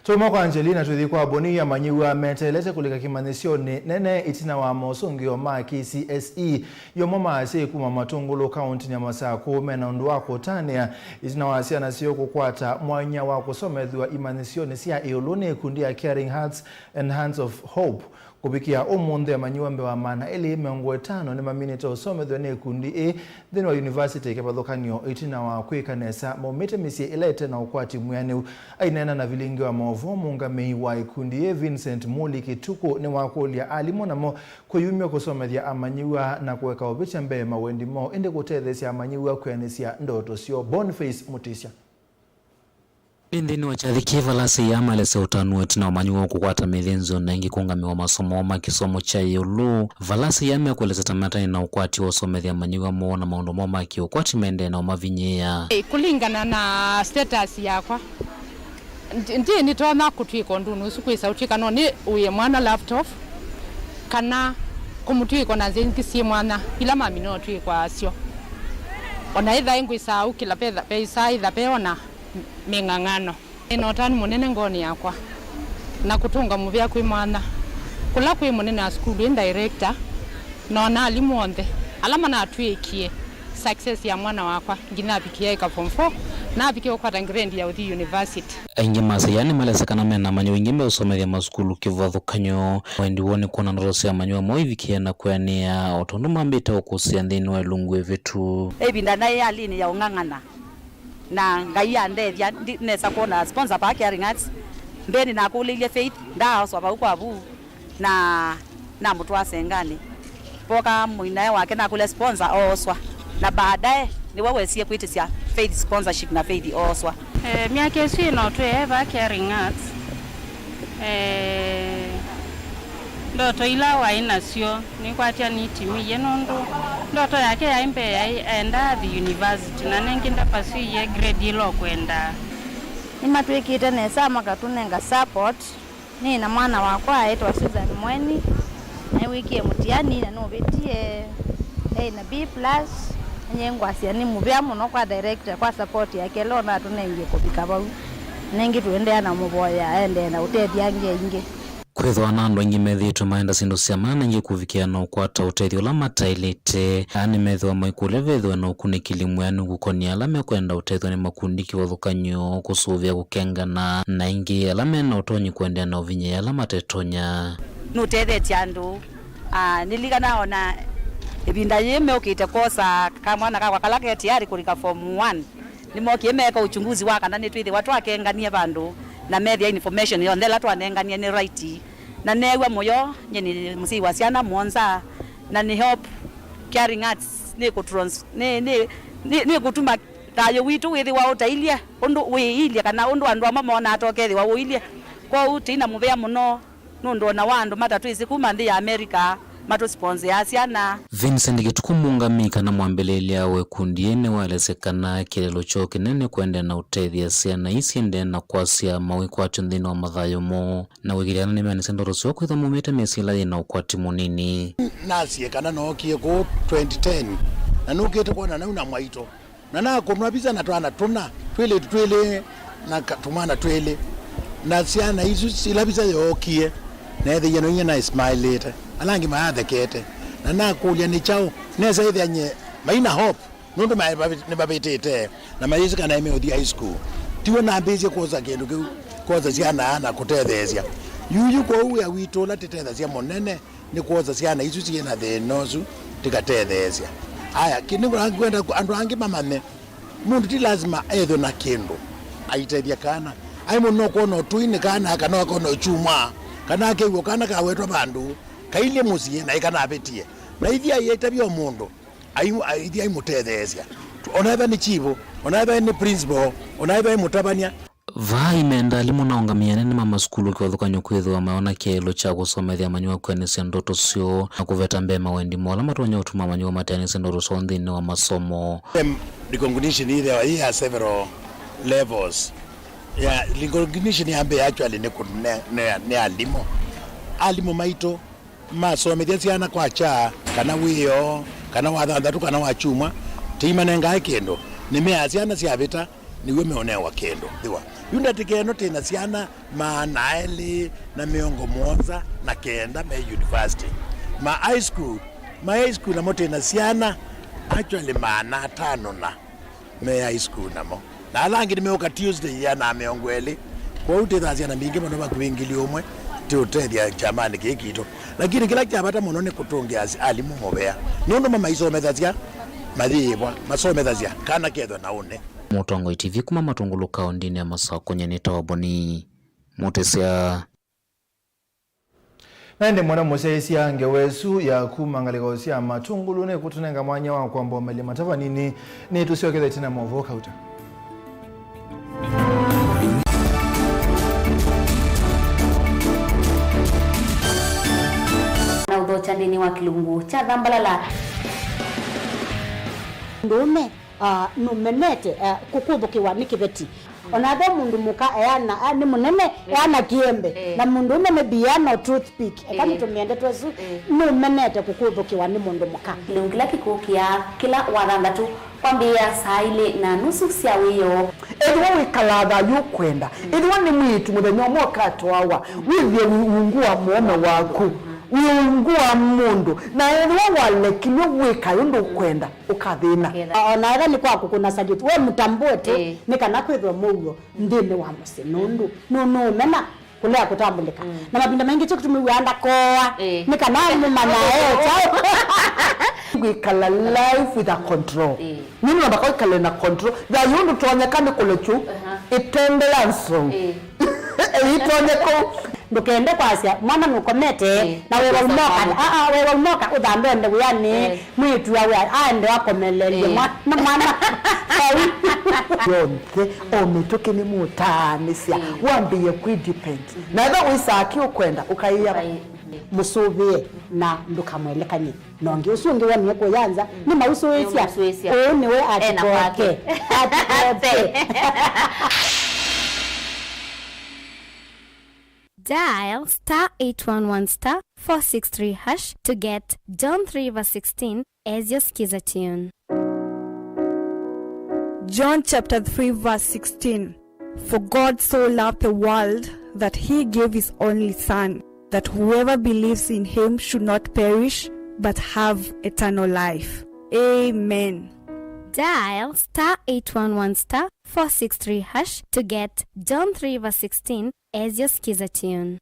Tuma kwa Angelina, tũthi kwa Boni. Amanyĩw'a meteelete kũlika kĩmanyĩsyonĩ nene ĩtina wa mosũngĩo ma K C S E. Yomo ma asyai kuma Matũngũlũ kauntinĩ ya Masakũ mena ũndũ wa kũtanĩa ĩtina wa syana syoo kũkwata mwanya wa kũsomethw'a imanyĩsyonĩ sya ĩũlũ nĩ ĩkundi ya Caring Hearts and Hands of Hope. Kũvikĩa ũmũnthĩ, amanyĩw'a mbee wa maana elĩ mĩongo ĩtano nĩmaminĩte ũsomethw'a nĩ ĩkundi ĩĩ nthĩnĩ wa yunivasĩtĩ kĩvathũkany'o ĩtina wa kwĩka nesa maumĩte mĩsyĩ ĩla ĩte na ũkwati mwĩanĩu. Aineena na vilingi wa maũvoo, mũũngamĩi wa ĩkundi yĩĩ, Vincent Muli Kĩtukũ, nĩwakũlya alimũ namo kwĩyumya kũsomethya amanyĩw'a na kũeka ũvĩtya mbee mawendi moo, ĩndĩ kũtetheesya amanyĩw'a kwĩanĩsya ndoto syoo. Boniface Mutisya. Ĩ nthĩnĩ wa kyathĩ kĩĩ, Valasi ya maelesya ũtanu ĩtina wa amanyĩw'a kũkwata mĩthĩnzĩo na ĩngĩ kũũngamĩwa masomo ma kĩsomo kya ĩũlũ. Valasi ya mekwelesya ta mataĩ na ũkwati wa ũsomethya amanyĩw'a moo na maũndũ moo ma kĩũkwati maendee na ũmavinyĩĩa. Ĩ, kũlingana na status yakwa, ndi, ndi nĩtonya kũtw'ĩka ũndũnĩ ũsu, kwĩsa ũtw'ĩka no nĩ ũĩe mwana laptop kana kũmũtw'ĩka na nzĩa ingĩ syĩ mwanya ila mamina ũtw'ĩkwa asyo. Ona ĩtha ngwĩsaa ũkĩla petha, veisaa ĩtha ve ona mĩng'ang'ano. Nĩ na ũtanu mũnene ngoonĩ yakwa na kũtũnga mũvea kwĩ mwanya kũla kwĩ mũnene wa sukulu, ĩ director, na ona alimũ onthe ala manatw'ĩkie success ya mwana wakwa nginya avikĩe aĩka form four, na avikĩe kũkwata grade ya ũthi university. Aingĩ ma asyai nĩmalesya kana mena amanyĩw'a aingĩ meũsomethya masukulu kĩvathũkany'o. Wendi woo nĩ kwona ndoto sya amanyĩw'a moo ivikĩe na kwĩanĩa, o tondũ mambĩte ũkũsĩa nthĩnĩ wa ĩlungu ĩvĩtu. Ĩvinda naĩ halĩnĩ ya ũng'ang'ana. Na Ngai andethya, ndi-, nesa kwona sponsor pa Caring Hearts. Mbee nĩnakũlĩilye Faith, ndaoswa vau kwa vu, na namũtwaa Sengalĩ. Voka mũinae wake nakũlya sponsor ooswa, na baadaye nĩwe wesie kwĩtĩsya Faith sponsorship na Faith ooswa. Eh, myaka ĩsu ĩno twĩ eva Caring Hearts, eh, ndoto ila waĩ nasyo nĩkwatya nĩtimiie, nũndũ ndoto yake yaĩ mbee, yaĩ aendaa athi university, na nengĩ ndapasuie grade ĩla ũkwendaa. Nĩmatwĩkĩte nesa, makatũnenga support. Nĩ na mwana wakwa aĩtwa Susan Mweni, na nĩwĩkie mũtiani na nũvĩtie, e na B plus. Nyie ngwasya nĩ mũvea mũno kwa director kwa support yake ĩla ũnatũnengie kũvika vau. Nengĩ tũendeea na mũvoya aendee na ũtethya angĩ aingĩ. Kwĩthĩwa na andũ aingĩ methĩĩtwe maenda syĩndũ sya maana aingĩ kũvikĩa na ũkwata ũtethyo ũla mataĩlĩte. Aa nĩmethĩwa maikũlya vethĩwe na ũkunĩkĩli mwĩanĩu kũkony'a ala mekwenda ũtethw'a nĩ makundi kĩvathũkany'o, kũsũvĩa kũkengana, na aingĩ ala me na ũtonyi kũendeea na ũvinyĩĩa ala matetonya. Nũtethetye andũ. Ah, nĩlilikana ona ĩvinda yĩĩ meũkĩte kwosa kamwana kakwa kala ke tayarĩ kũlika form one. Nĩmokie meeka uchunguzi wa kana nĩtwĩthĩwa twakenganie vandũ na methĩa information yonthe ĩla twanenganie nĩ right. Na neew'a mũyo, nyie nĩ mũsyai wa syana mũonza, na nĩ help Caring Hearts nĩ kũtrans-, nĩ, nĩ, nĩ, nĩ kũtuma thayũ witũ wĩthĩwa ũtailye ũndũ wĩilye kana ũndũ andũ amwe monaa ta ũkethĩwa ũilye. Kwoou tĩi na mũvea mũno. Nũndũ o na wa andũ matatwĩsĩ kuma nthĩ ya America matũsponseaa syana. Vincent Kĩtukũ, mũũngamĩi kana mwambĩlĩĩlya wa ĩkundi yĩĩ, nĩwaelesya kana kĩeleelo kyoo kĩnene nĩ kũendeea na ũtethya syana ii syĩendee na kwasya mawĩkwatyo nthĩnĩ wa mathayũ moo, na kũĩkĩĩthya kana nĩmeanĩsya ndoto syoo kwĩthwa maumĩte mĩsyĩ ĩla yĩ na ũkwati mũnini. Nasie kana nookie kũũ twenty ten, na nũkĩte kwona nau na mwaitũ. Na nakũnwa visa na twana tũna, twĩlĩtu twĩlĩ na ka-, tũmwana twĩlĩ. Na syana isu ila visa yookie, neethĩie no inya naismailĩte, ala angĩ maathekete. Na nakũlya nĩ kyaũ, nesa ĩthĩa nyie maina hope, nũndũ ma-, nĩmavĩtĩte, na mayĩsĩ kana nĩmeũthi high school. Tiw'o nambĩĩsye kwosa kĩndũ kĩu, kwosa syana na kũtetheesya. Yuyu kwoou wĩa witũ ũla tũtethasya mũnene, nĩ kwosa syana isu syĩ na thĩna ũsu tĩkatetheesya. Aya, kĩ-, nĩngwenda ku-, andũ angĩ mamanye, mũndũ ti lasima ethwe na kĩndũ aitethya kana. Ai mũndũ no kwona ũtũi nĩ kana, kana akona ũkyumwa, kana akew'a kana kawetwa vandũ, kailye mũsyĩ na ĩkanavĩtie. Na ithyĩ aietavya o mũndũ, ai-, ai-, ithyĩ aimũtetheesya. Ona ethwa nĩ chief, ona ethwa nĩ principal, ona ethwa nĩ mũtavany'a, Vaa imenda, alimũ na aũngamĩi anene ma masukulu kĩvathũkany'o kwĩthĩwa mayona kyaĩlo kya kũsomethya amanyĩw'a kwĩanĩsya ndoto syoo na kũveta mbee mawendi moo ala matonya ũtuma amanyĩw'a mateanĩsye ndoto syoo nthĩnĩ wa masomo. Em, recognition ĩthĩawa yĩ ya several levels. Ya, recognition yambĩĩa actually nĩ kũ-, nĩ, nĩ, nĩ alimũ. Alimũ maitũ masomethya syana kwa kyaa, kana wĩoo, kana wa thanthatũ, kana wa kyumwa, tĩimanengae kĩndũ. Nĩmeaa syana syavĩta, nĩw'o meũnewa kĩndũ. Thĩwa. Yu ndatĩka ĩno twĩ na syana maana elĩ na mĩongo mũonza na kenda me university. Ma high school, ma high school namo twĩ na syana actually maana atano na me high school namo. Na ala angĩ nĩmeũka Tuesday ya na mĩongo elĩ. Kwoou twĩthaa syana mbingĩ mũno, vakuvĩ ngili ũmwe, tũũtethya kyamanĩ kĩĩ kitũ. Lakini kĩla kya vata mũno nĩ kũtũngĩa as-, alimũ mũvea. Nũndũ mamaisomethasya, mayĩĩvwa, masomethasya, kana kethwa na ũnĩ. Mũtongoi T V kuma Matungulu kaũndĩnĩ ya Masakũ, nyie nĩtawa Boni Mũtĩsya. Na ĩndĩ mwana mũsyaĩĩsya ngewa ĩsu ya kuma ngalĩko sya Matungulu nĩkũtũnenga mwanya wa kwamba ũmelya matava nini, nĩtũsyokethete na maũvoo kauta. Na ũthokya nthĩnĩ wa kĩlungu kya Thambalala. Mũndũũme, ah, nũmenete, ah, kũkũthũkĩwa nĩ kĩveti. O na ethĩwa mũndũ mũka eana, a, nĩ mũnene, ĩĩ, eana kĩembe, ĩĩ, na mũndũũme maybe eana o toothpick, eka, ĩĩ, nĩtũmĩe ndeto ĩsu, ĩĩ, nũmenete kũkũthũkĩwa nĩ mũndũ mũka. Kĩlungu kĩla kĩkũkĩa kĩla wa thanthatũ kwambĩĩa saa ilĩ na nusu sya wĩoo. Ethĩwa wĩkalaa thayũ ũkwenda, mm, ethĩwa nĩ mwĩĩtu mũthenya ũmwe ũkatwawa, mm, wĩthĩe wĩ ungu wa mũũme waku, mm, wĩ ungu wa mũndũ, na ethĩwa walekilw'e wĩka ũndũ ũkwenda, ũkathĩna. Ũkethĩa. O na ethĩwa nĩ kwa kũkũna salute, we mũtambũe tu, ĩĩ, nĩ kana kwĩthwe mũuo nthĩnĩ wa mũsyĩ, nũndũ nũ-, nũũmena kũlea kũtambũlĩka. Mm. Na mavinda maingĩ kyo kĩtumi wĩaa ndakoa, ĩĩ, nĩ kana mũmanya e kyaũ. Kwĩkala life with a control. Ĩĩ. Nĩ namba kwĩkala na control. Thayũ ndũtonyeka nĩ kũlekyu, aha, ĩtendela nzou. Ĩĩ. Ĩtonye kũu. Ndũkende kwasya, mwana nũkomete, ĩĩ, na wewa umoka, aa, wewa umoka, ũthambe ende wĩanĩ, ĩĩ, mwĩĩtu awe, aende akomeleelye, ĩĩ, mwa-, na mwana. Yonthe, o mĩtũkĩ nĩmũtaanĩsya, ĩĩ, wambĩĩe kwĩ depend. Mhm. Na ethĩwa wĩsaa kĩ ũkwenda, ũkaĩa, ũkaĩ-, mũsũvĩe na ndũkamwelekany'e. Na ũngĩ ũsu ũngĩ wonie kũya nza, mm, nĩmausũĩsya. Nĩmausũĩsya. Ũũ nĩwe ena atikoke. Kwake. Atikoke. Dial star eight one one star four six three hash to get John three verse sixteen as your skiza tune. John chapter three verse sixteen. For God so loved the world that he gave his only Son, that whoever believes in him should not perish, but have eternal life. Amen. Dial star eight one one star four six three hash to get John three verse sixteen as your skiza tune.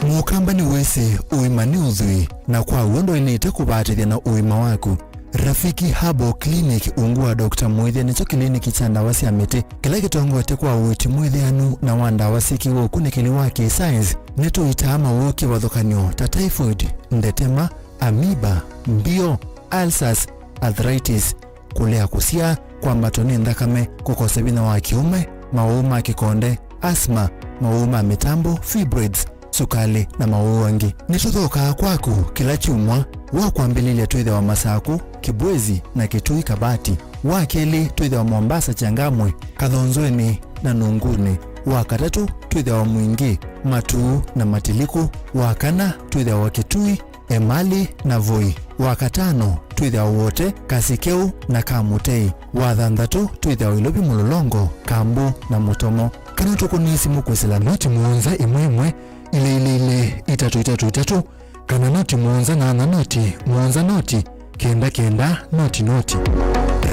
Mũkamba nĩwĩsĩ ũima nĩ ũthwii, na kwa w'o ndwaĩlĩte kũvatĩthya na ũima waku. Rafiki Herbal Clinic ungu wa Doctor Mũĩthya nĩkyo kĩliniki kya ndawa sya mĩtĩ kĩla kĩtongoete kwa ũiiti mwĩthĩanu na wa ndawa syĩkĩwe ũkunĩkĩli wa kĩ-science. Nĩtũitaa mawau kĩvathũkany'o ta typhoid, ndetema, amoeba, mbio, ulcers, arthritis, kũlea kũsyaa, kwambatwa nĩ nthakame, kũkosa vinya wa kĩũme, mawau ma kĩkonde, asthma, mawau ma mĩtambo, fibroids, sukalĩ, na mawau angĩ. Nĩtũthookaa kwaku kĩla kyumwa. Wa kwambĩlĩlya twĩthĩawa Masakũ, Kibwezi, na Kitui Kabati. Wa kelĩ twĩthĩawa Mombasa Changamwe, Kathonzweni, na Nungunĩ. Wa katatũ twĩthĩawa Mwingĩ, Matuu, na Matiliku. Wa kana twĩthĩawa Kitui, Emali, na Voi. Wa katano twĩthĩawa Wote, Kasikeu, na Kamutei. Wa thanthatũ twĩthĩawa Ilovi Mũlolongo, Kambu, na Mũtomo. Kana tũkũnĩe simũ kwĩsĩla noti mũonza ĩmwe ĩmwe, ilĩ ilĩ ilĩ, itatũ itatũ itatũ, kana noti mũonza nyanya noti, mũonza noti, kenda kenda, noti noti.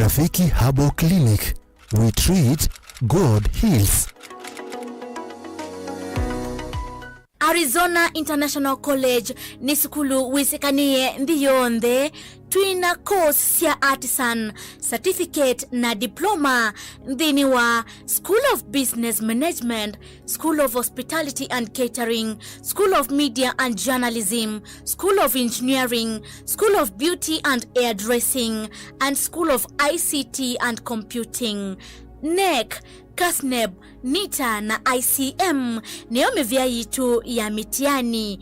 Rafiki Herbal Clinic, we treat, God heals. Arizona International College nĩ sukulu wĩsĩkanĩe nthĩ yonthe. Twĩ na course sya artisan, certificate na diploma nthĩnĩ wa School of Business Management, School of Hospitality and Catering, School of Media and Journalism, School of Engineering, School of Beauty and Hairdressing, and School of I C T and Computing. NEC, CASNEB, NITA na I C M nĩyo mĩvĩa yitũ ya mĩtiani.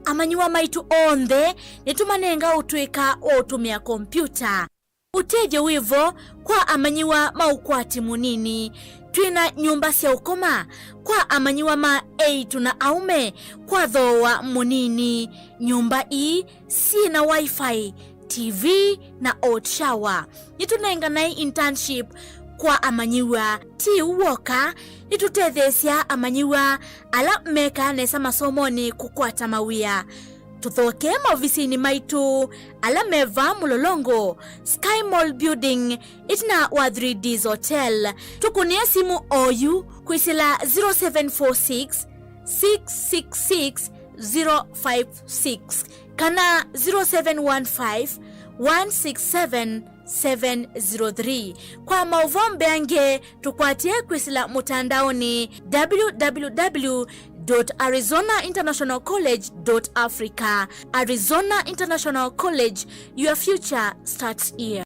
Amanyĩw'a maitũ onthe nĩtũmanenga ũtũĩka wa ũtũmĩa kompiuta. Ũtethyo wĩ vo kwa amanyĩw'a ma ũkwati mũnini. Twĩ na nyũmba sya ũkoma kwa amanyĩw'a ma eĩtu na aũme kwa thooa mũnini. Nyũmba ii syĩ na Wi-Fi, T V, na hot shower. Nĩtũnenganae internship kwa amanyĩw'a. Ti ũu w'oka, nĩtũtetheesya amanyĩw'a ala mekaa nesa masomonĩ kũkwata mawĩa. Tũthokee maovisinĩ maitũ ala me vaa Mũlolongo, Sky Mall Building, ĩtina wa Three Ds Hotel. Tũkũnĩe simũ oyu kwĩsĩla zero seven four six, six six six, zero five six kana zero seven one five, one six seven, seven zero three. Kwa maũvoo mbeange, tũkwatye kwĩsĩla mũtandaonĩ w w w dot arizona international college dot africa. Arizona International College, your future starts here.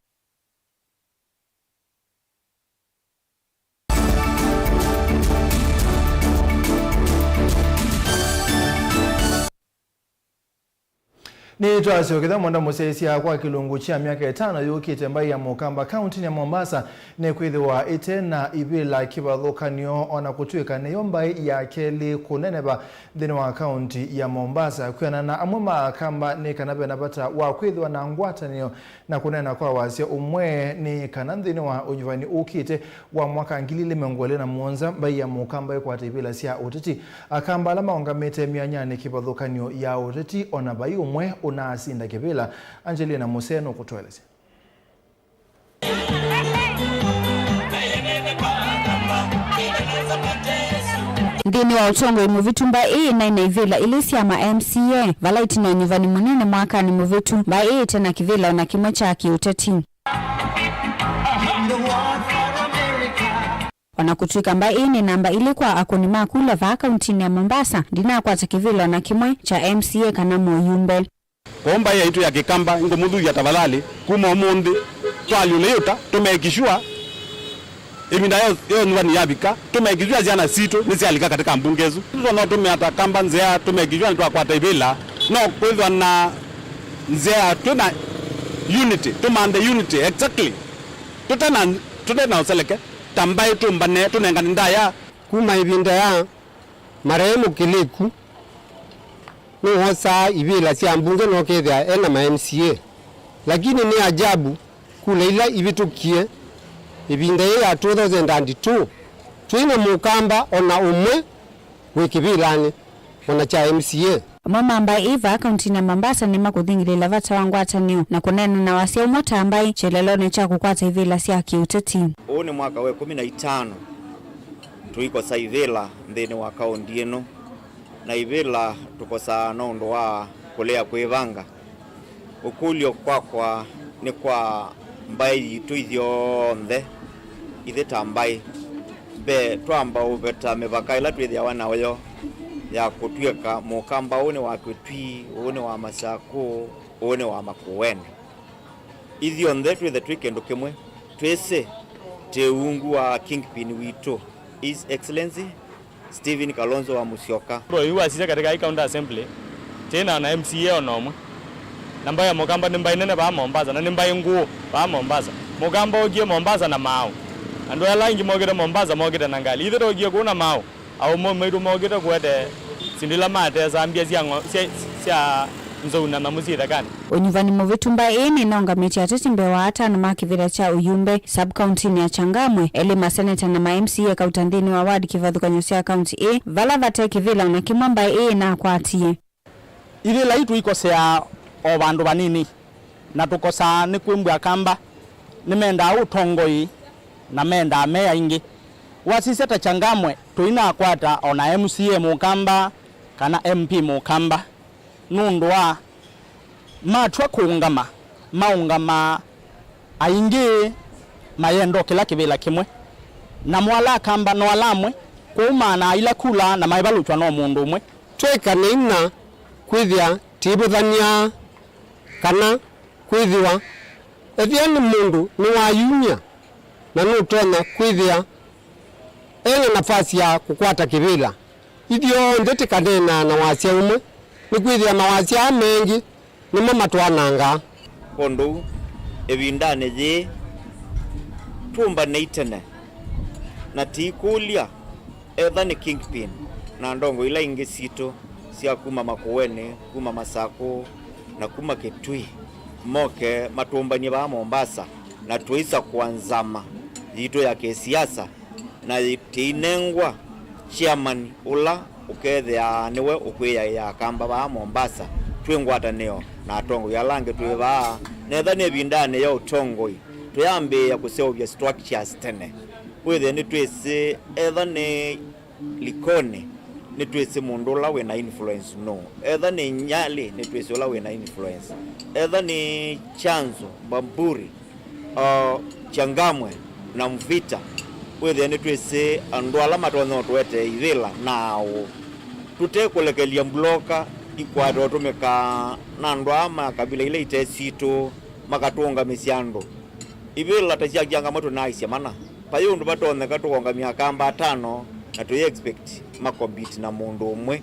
Nĩtwasyokethya mwenda mũsyaĩĩsya kwa kĩlungu kya myaka ĩtano yũkĩte, mbaĩ ya Mũkamba kauntinĩ ya Mombasa nĩkwĩthĩwa ĩte na ivĩla kĩvathũkany'o, o na kũtw'ĩka nĩyo mbaĩ ya kelĩ kũneneva nthĩnĩ wa kaunti ya Mombasa. Kwĩanana na amwe ma Akamba, nĩ kana ve na vata wa kwĩthĩwa na ngwatanĩo na kũneena kwa wasya ũmwe nĩ kana nthĩnĩ wa ũnyuvani ũkĩte wa mwaka ngili ilĩ mĩongo ĩlĩ na mũonza, mbaĩ ya Mũkamba ĩkwate ivĩla sya ũteti. Akamba ala maũngamĩte myanyanĩ kĩvathũkany'o ya ũteti, o na vai ũmwe ũnaasinda kĩvĩla. Angelina Musee nũkũtũelesya. Nthĩnĩ wa ũtongoi mũvĩtu, mbaĩ ĩĩ naĩ na ivĩla ilĩ sya ma M C A, vala ĩtina wa ũnyuvani mũnini mwakanĩ mũvĩtu, mbaĩ ĩĩ ĩte na kĩvĩla o na kĩmwe kya kĩũteti. O na kũtw'ĩka mbaĩ ĩĩ nĩ namba ilĩ kwa akũni ma kula vaa kauntinĩ ya Mombasa, ndinakwata kĩvĩla o na kĩmwe kya M C A kana mũyumbe. Kwoou mbaĩ yaitũ ya Kĩkamba ngũmũthuthya tafadhali, kuma ũmũnthĩ twaalyũle ĩũta, tũmake sure ĩvinda yo, yo nyuvani yavika, tũmake sure syana sitũ nĩsyalika katika mbunge ĩsu. Tũtonya ũtũmĩa ta Kamba nzĩa, tũmake sure nĩtwakwata ivĩla, no kwĩthwa na nzĩa twĩ na unity, tũmanthe unity exactly, tũte na, tũte na ũseleke, ta mbaĩ tũmbane, tũnengane ndaya. Kuma ĩvinda ya marehemu Kĩlĩku, nĩwosaa ivĩla sya mbunge na ũkethĩa e na ma M C A. Lakini nĩ ajabu, kula ila ivĩtũkie ĩvinda yĩĩ ya two thousand and two, twĩ na Mũkamba o na ũmwe wĩ kĩvĩlanĩ o na kya M C A. Amwe ma mbaĩ ii vaa kauntinĩ ya Mombasa nĩmakũthingĩlĩĩla vata wa ngwatanĩo na kũneena na wasya ũmwe ta mbaĩ kyelelonĩ kya kũkwata ivĩla sya kĩũteti. Ũũ nĩ mwaka wa ĩkũmi na itano tũikosa ivĩla nthĩnĩ wa kaũnti ĩno, na ivĩla tũkosaa nũndũ wa kũlea kwĩvanga. Ũkũlyo kwakwa nĩ kwa mbaĩ yitũ ithyonthe, ithyĩ ta mbaĩ. Mbee, twamba ũveta mĩvaka ĩla twĩthĩawa nayo ya kũtw'ĩka Mũkamba ũũ nĩ wa Kĩtwii, ũũ nĩ wa Masakũ, ũũ nĩ wa Makueni. Ithyonthe twĩthe twĩ kĩndũ kĩmwe, twĩsĩ tĩ ungu wa kingpin witũ, His Excellency Stephen Kalonzo wa Musyoka. Ũndũ ũyũ wasisya katika hii county assembly, tĩna na M C A ona ũmwe. Na mbaĩ ya Mũkamba nĩ mbaĩ nene vaa Mombasa, na nĩ mbaĩ ngũũ vaa Mombasa. Mũkamba okie Mombasa na maaũ. Andũ ala aingĩ mokĩte Mombasa mokĩte na ngalĩ. Ithe tokie kũu na maaũ. Aũme maitũ mokĩte kũete syĩndũ ila matesaa mbia sya ng'o-, sya, sya nzou na nyamũ syĩ ĩthekanĩ. Ũnyuvani mũvĩtu, mbaĩ ĩĩ nĩnaũngamĩtye ateti mbee wa atano ma kĩvĩla kya ũyumbe sub-kauntinĩ ya Changamwe, elĩ maseneta na ma M C A kauta nthĩnĩ wa ward kĩvathũkany'o sya kaunti ĩĩ, vala vate kĩvĩla ona kĩmwe mbaĩ ĩĩ ĩnakwatie. Ivĩla ii tũikoseaa o vandũ vanini, na tũkosaa nĩ kwĩmbw'a Akamba nĩmendaa ũtongoi na mendaa me aingĩ. Wasisya ta Changamwe, tũinakwata o na M C A Mũkamba kana M P Mũkamba, nũndũ wa matw'a kũũngama, maũngamaa aingĩ mayenda o kĩla kĩvĩla kĩmwe, namo ala Akamba no ala amwe, kwoou maanaa ila kula na maĩvalũkw'a no mũndũ ũmwe. Twĩkanei na kwĩthĩa tĩivũthany'a kana kwĩthĩwa ethĩa nĩ mũndũ nĩwayumya na nũtonya kwĩthĩa e na nafasi ya kũkwata kĩvĩla. Ithyonthe tĩkaneenaa na wasya ũmwe, nĩkwĩthĩa mawasya aa mengĩ nĩmo matwanangaa. Kwondũ ũu, ĩvindanĩ yĩĩ, tũmbanei tene na tĩikũlya etha nĩ Kingpin na ndongo ila ingĩ sitũ sya kuma Makueni, kuma Masakũ, na kuma Kitui moke matũmbany'e vaa Mombasa, na tũisakũa nzama yitũ ya kĩsiasa, na tĩinengwa chairman ũla ũkethĩaa nĩwe ũkwĩaĩa Akamba vaa Mombasa, twĩ ngwatanĩo na atongoi ala angĩ twĩ vaa, na etha nĩ ĩvindanĩ ya ũtongoi tũyambĩĩa kũseũvya structures tene, wĩthĩe nĩtwĩsĩ etha nĩ Likoni, nĩtwĩsĩ mũndũ ũla wĩ na influence nũũ. Etha nĩ Nyali, nĩtwĩsĩ ũla wĩ na influence. Etha nĩ Chanzo, Bamburi, uh, Changamwe na Mvita, wĩthĩe nĩtwĩsĩ andũ ala matonya ũtũetee ivĩla na aũ. Tũte kũlekelya mbuloka ikwate ũtũmĩka na andũ aa ma kavila ila ite sitũ makatũũngamĩsya andũ. Ivĩla ta sya Kĩanga mwe tũnaaisye mana. Vai ũndũ vatonyeka tũkongamya Akamba atano na tũi expect ma compete na mũndũ ũmwe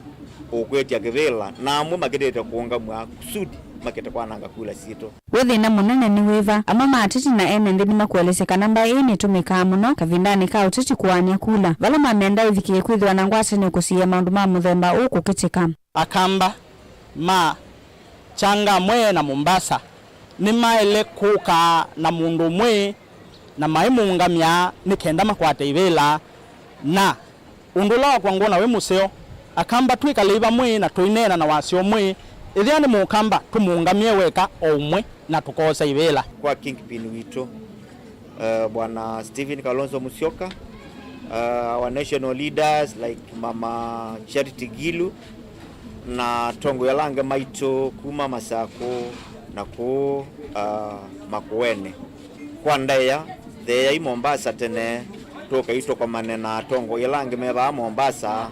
ũkwĩtya kĩvĩla, na amwe makĩtĩte kũũngamw'a kusudi makĩte kwananga kula sitũ. We thĩna mũnene nĩ wĩva? Amwe ma ateti na ene nthĩ nĩmakuelesya kana mbaĩ ĩĩ nĩtũmĩkaa mũno kavindanĩ ka ũteti kũaany'a kula, vala mamenda ĩvikĩe kwĩthĩwa na ngwatanĩo kũsiĩĩa maũndũ ma mũthemba ũũ kũkĩtĩka. Akamba ma Changamwe na Mombasa nĩmaĩle kũka na mũndũ ũmwe na maimũũngamya nĩ kenda makwate ivĩla. Na ũndũ ũla wakwa ngwona wĩ mũseo, Akamba twĩkalei vamwe na tũineena na wasya ũmwe. Ĩthĩa nĩ Mũkamba, tũmũũngamye weka o ũmwe na tũkoosa ivĩla. Kwa Kingpin witũ, uh, Bwana Stephen Kalonzo Musyoka, uh, our national leaders like Mama Charity Ngilu, na atongoi ala angĩ maitũ kuma Masakũ na kũũ, uh, Makueni. Kwa ndaĩa, theeai Mombasa tene, tũkai tũkomane na atongoi ala angĩ me vaa Mombasa,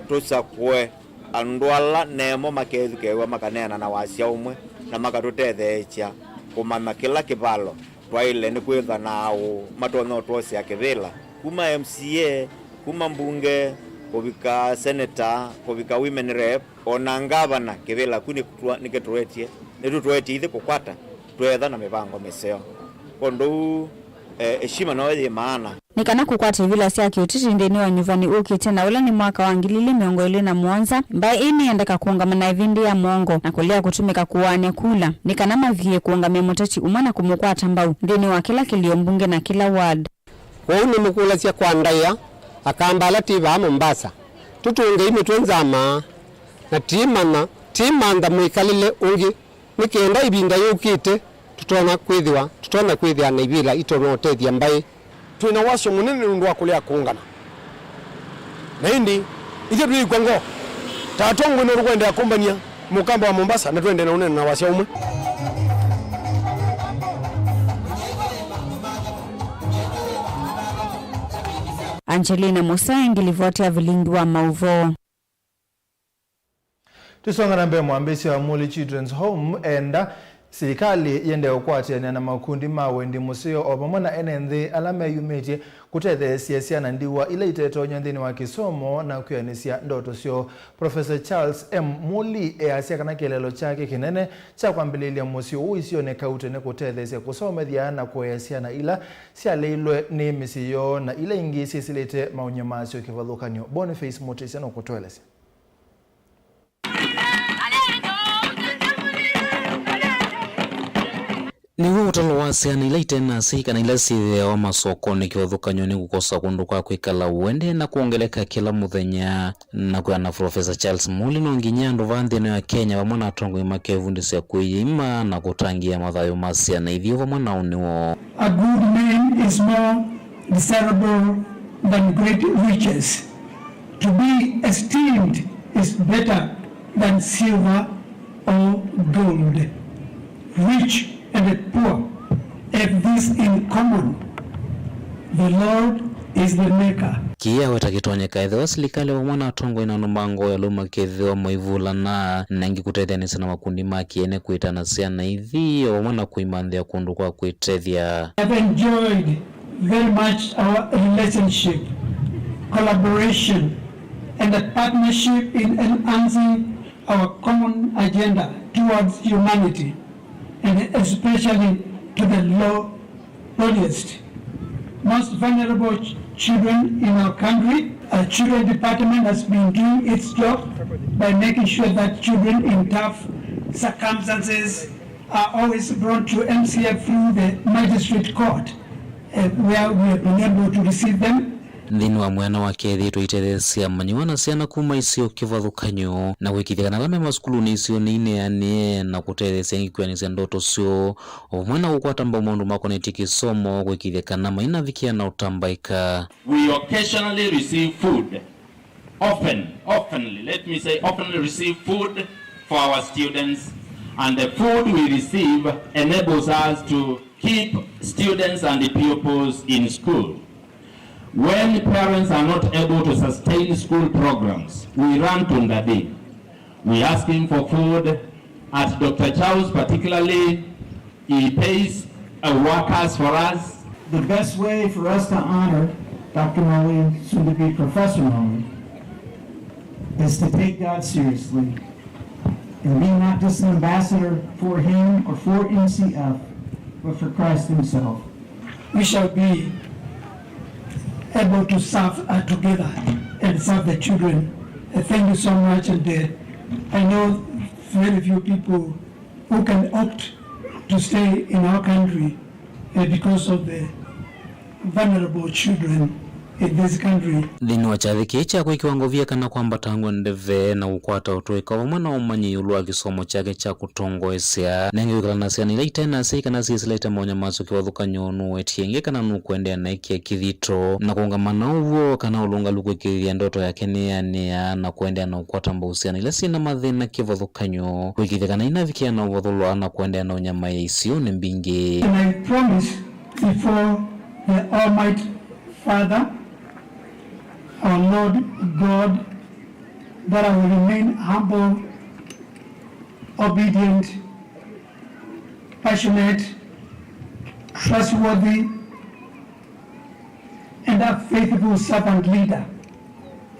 tũsakũe andũ ala nemo makethukĩĩw'a makaneena na wasya ũmwe na makatũtetheesya kũmanya kĩla kĩvalo twaĩle nĩ kwĩthwa na aũ matonya ũtwosea kĩvĩla, kuma M C A, kuma mbunge, kũvika seneta, kũvika women rep, o na ngavana. Kĩvĩla ku nĩkũtwa-, nĩkĩtũetye, nĩtũtũetye ithyĩ kũkwata, tweetha na mĩvango mĩseo. Kwondũ ũu, eh, eshima noyo yĩ maana. Nĩ kana kũkwata ivĩla sya kĩũteti nthĩnĩ wa nyuvani ũkĩte, na ũla nĩ mwaka wa ngili ilĩ mĩongo ĩlĩ na mũonza, mbaĩ ĩĩ nĩyendeka kũũngama na ĩvĩndĩ ya mũongo na kũlea kũtũmĩka kũaany'a kula, nĩ kana mavikĩe kũũngamya mũteti ũmwe na kũmũkwata mbau nthĩnĩ wa kĩla kĩlio mbunge na kĩla ward. Kwoou nĩmũkũlasya kwa ndaĩa, Akamba ala twĩ vaa Mombasa, tũtũngei mĩtwe nzama, na tiimanya, tiimantha mwĩkalĩle ũngĩ, nĩ kenda ĩvinda yũkĩte tũtonya kwĩthĩwa, tũtonya kwĩthĩa na ivĩla itonya ũtethya mbaĩ. Twĩ na wasyo mũnene nũndũ wa kũlea kũũngana. Na ĩndĩ, ithyĩ twĩĩkw'a ngoo ta atongoi, no tũkwendeea kũmbany'a Mũkamba wa Mombasa na tũendee na ũnene na wasya ũmwe. Angelina Musa, ngilivoti ya vilingi wa maũvoo. Tũsonga na mbee, mwambĩsya wa Mũli Children's Home enda silikalĩ yĩendee ũkwatĩanĩa na makundi ma wendi mũseo o vamwe na ene nthĩ ala meyumĩtye kũtetheesya syana ndiwa ila itetonya nthĩnĩ wa kĩsomo na kwĩanĩsya ndoto syoo. Professor Charles M Mũli easya kana kĩeleelo kyake kĩnene kya kwambĩlĩĩlya mũsyĩ ũũ isionĩ Kaute nĩ kũtetheesya kũsomethya na kũea syana ila syaleilwe nĩ mĩsyĩ yoo na ila ingĩ syĩsĩlĩte maũnyũ masyo kĩvathũkany'o. Boniface Mũtĩsya nũkũtũelesya. Nĩw'o ũtalo wa syana ila ite na asyai kana ila syĩthĩawa masokonĩ kĩvathũkany'o nĩ kũkosa kũndũ kwa kwĩkala, ũendee na kwongeleka kĩla mũthenya. Na kwĩana Professor Charles Mũli, no nginya andũ vaa nthĩ ĩno ya Kenya vamwe na atongoi makevundĩsya kwĩyĩima na kũtangĩĩa mathayũ ma syana ithyĩ vamwe na ũnĩ woo. A good man is more desirable than great riches. To be esteemed is better than silver or gold. Rich and the poor have this in common: the Lord is the maker. Kĩĩ aweta kĩtonyeka ethĩwa silikalĩ vamwe na atongoi na andũ ma ngoo ya lũmu makethĩwa maivulana na ĩngĩ kũtetheanĩsya na makundi ma kĩene kwĩtana syana ithi o vamwe na kũimanthĩa kũndũ kwa kwĩtethya. I have enjoyed very much our relationship, collaboration, and a partnership in enhancing our common agenda towards humanity, and especially to the low, lowliest, most vulnerable ch-, children in our country. Our children department has been doing its job by making sure that children in tough circumstances are always brought to M C F through the magistrate court, uh, where we have been able to receive them. Nthĩnĩ wa mwena wake, ethĩĩtwe aitetheesya amanyĩw'a na syana kuma isio kĩvathũkany'o na kwĩkĩĩthya kana ala me masukulunĩ isionĩ ineanĩe na kũtetheesya ĩngĩ kwĩanĩsya ndoto syoo, o vamwe na kũkwata mbau maũndũ makonetye kĩsomo, kwĩkĩĩthya kana mainavikĩa na ũtambaĩka. We occasionally receive food. Often, oftenly, let me say, oftenly receive food for our students, and the food we receive enables us to keep students and pupils in school. When parents are not able to sustain school programs, we run to Ngadi. We ask him for food. At Doctor Charles particularly, he pays, uh, workers for us. The best way for us to honor Doctor Mawia, soon to be Professor Mawia, is to take God seriously and be not just an ambassador for him or for M C F, but for Christ himself. We shall be able to serve, uh, together and serve the children. Uh, thank you so much, and, uh, I know very few people who can opt to stay in our country, uh, because of the vulnerable children in this country. Nthĩnĩ wa kyathĩ kĩĩ kya kwĩkĩwa ngovia kana kwambatangw'a ndeve na kũkwata ũtũĩka vamwe na ũmanyi ĩũlũ wa kĩsomo kyake kya kũtongoesya, nenge kwĩkala na syana ila ite na asyai kana syĩsĩlĩte maũnya masyo kĩvathũkany'o, nũwetie ĩngĩ kana nũkũendeea na ĩkĩa kĩthito na kũũngama na ũw'o kana ũlũngalu kwĩkĩĩthya ndoto yake nĩyanĩa na kũendeea na kũkwata mbau syana ila syĩ na mathĩna kĩvathũkany'o, kwĩkĩĩthya kana inavikĩa na ũvathũlwa na kũendeea na ũnyamaĩa isionĩ mbingĩ. And I promise before the Almighty Father, our Lord God, that I will remain humble, obedient, passionate, trustworthy, and a faithful servant leader,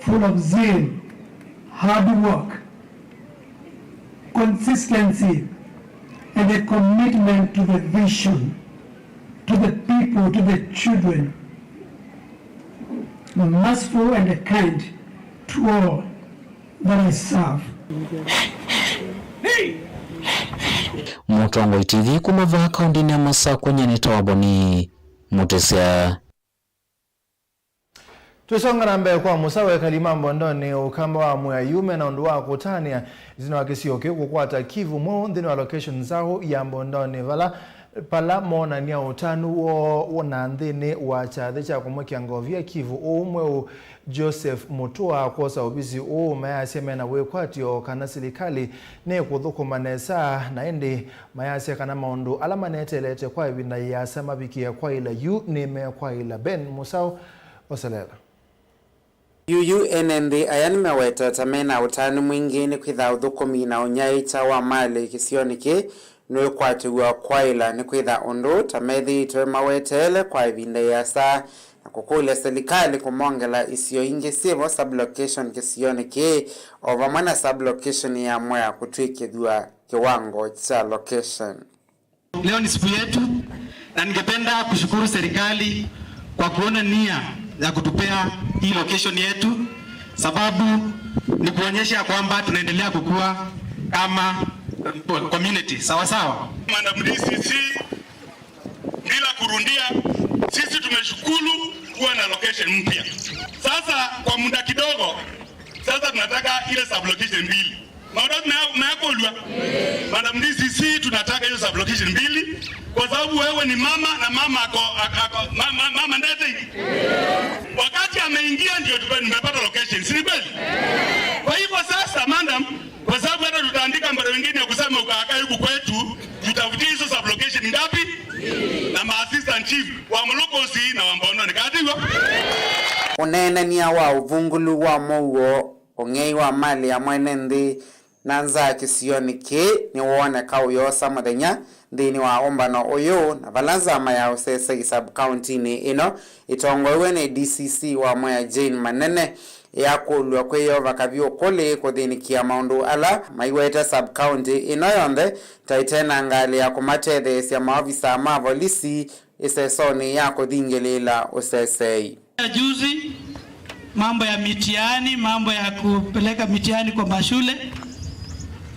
full of zeal, hard work, consistency, and a commitment to the vision, to the people, to the children, merciful and kind to all that I serve. Mũtongoi T V kuma vaa kaũntĩnĩ ya Masakũ, nyie nĩtawa Boni Mũtĩsya. Twĩsonga na mbee kwa mũsa wa ekali ma Mbondonĩ, ũkamba wa Mwea Yume na ũndũ wa kũtanĩa ĩtina wa kĩsio kĩu kũkwata Kivu mweũ nthĩnĩ wa location nzaũ ya Mbondonĩ, vala pala moonany'a ũtanu woo na nthĩnĩ wa kyathĩ kya kũmũkĩa ngovia Kivu ũũ mweũ Joseph Mutua kwosa ovisi ũũ, mayasya mena wĩkwatyo kana silikalĩ nĩkũthũkũma nesa, na ĩndĩ mayasya kana maũndũ ala maneteelete kwa ĩvinda yĩasa mavikĩe kwaĩla yu nĩmekwaĩla. Ben Mũsaũ oselela. Yuyu ene nthĩ aya nĩmewetete mena ũtanu mwingĩ nĩ kwĩtha ũthũkũmi na ũnyaĩĩkya wa malĩ kĩsionĩ kĩĩ nũĩkwatĩw'a kwaĩla, nĩ kwĩtha ũndũ ta methĩĩtwe maweteele kwa ĩvinda yĩasa na kũkũlya silikalĩ kũmongela isio ingĩ syĩvo sub-location kĩsionĩ kĩĩ, o vamwe na sub-location ya Mwea kũtw'ĩkĩthw'a kĩwango kya location. Leo ni siku yetu, na ningependa kushukuru serikali kwa kuona nia ya kutupea hii location yetu, sababu ni kuonyesha kwamba tunaendelea kukua kama community. Sawa sawa? Madam D C C, bila kurundia, sisi tumeshukuru kuwa na location mpya. Sasa kwa muda kidogo, sasa tunataka ile sub-location mbili. Maũndũ mea-, meakũlw'a. Madam D C C, tunataka hiyo sub-location mbili, kwa sababu wewe ni mama na mama ako, ako, ako, ma-, ma-, mama ndete. Wakati ameingia ndio tupe-, nimepata location, si ni kweli? Kwa hivyo sasa, madam, kwa sababu hata tutaandika barua nyingine ya kusema ukakae huku kwetu, tutafutie hizo sub-location Chief wa Mulukosi na wa Mbondoni, kana ti w'o? Ũneenany'a wa ũvungũlu wa mũuo, ũng'ei wa malĩ ya mwene nthĩ na nzaa kĩsionĩ kĩĩ nĩwooneka ũyoosa mũthenya nthĩnĩ wa ũmbano ũyũ, na vala nzama ya ũsesei sub-county-nĩ ĩno ĩtongoew'e nĩ D C C wa Mwea Jane Manene yakũlw'a kwĩ Yeova kavyũ kũlĩ kũthĩnĩkĩa maũndũ ala maiwete sub-county ĩno yonthe ta ĩte na ngalĩ ya kũmatetheesya maovisaa ma volisi ĩsesonĩ ya kũthingĩlĩĩla ũsesei. Juzi, mambo ya mitihani, mambo ya kupeleka mitihani kwa mashule,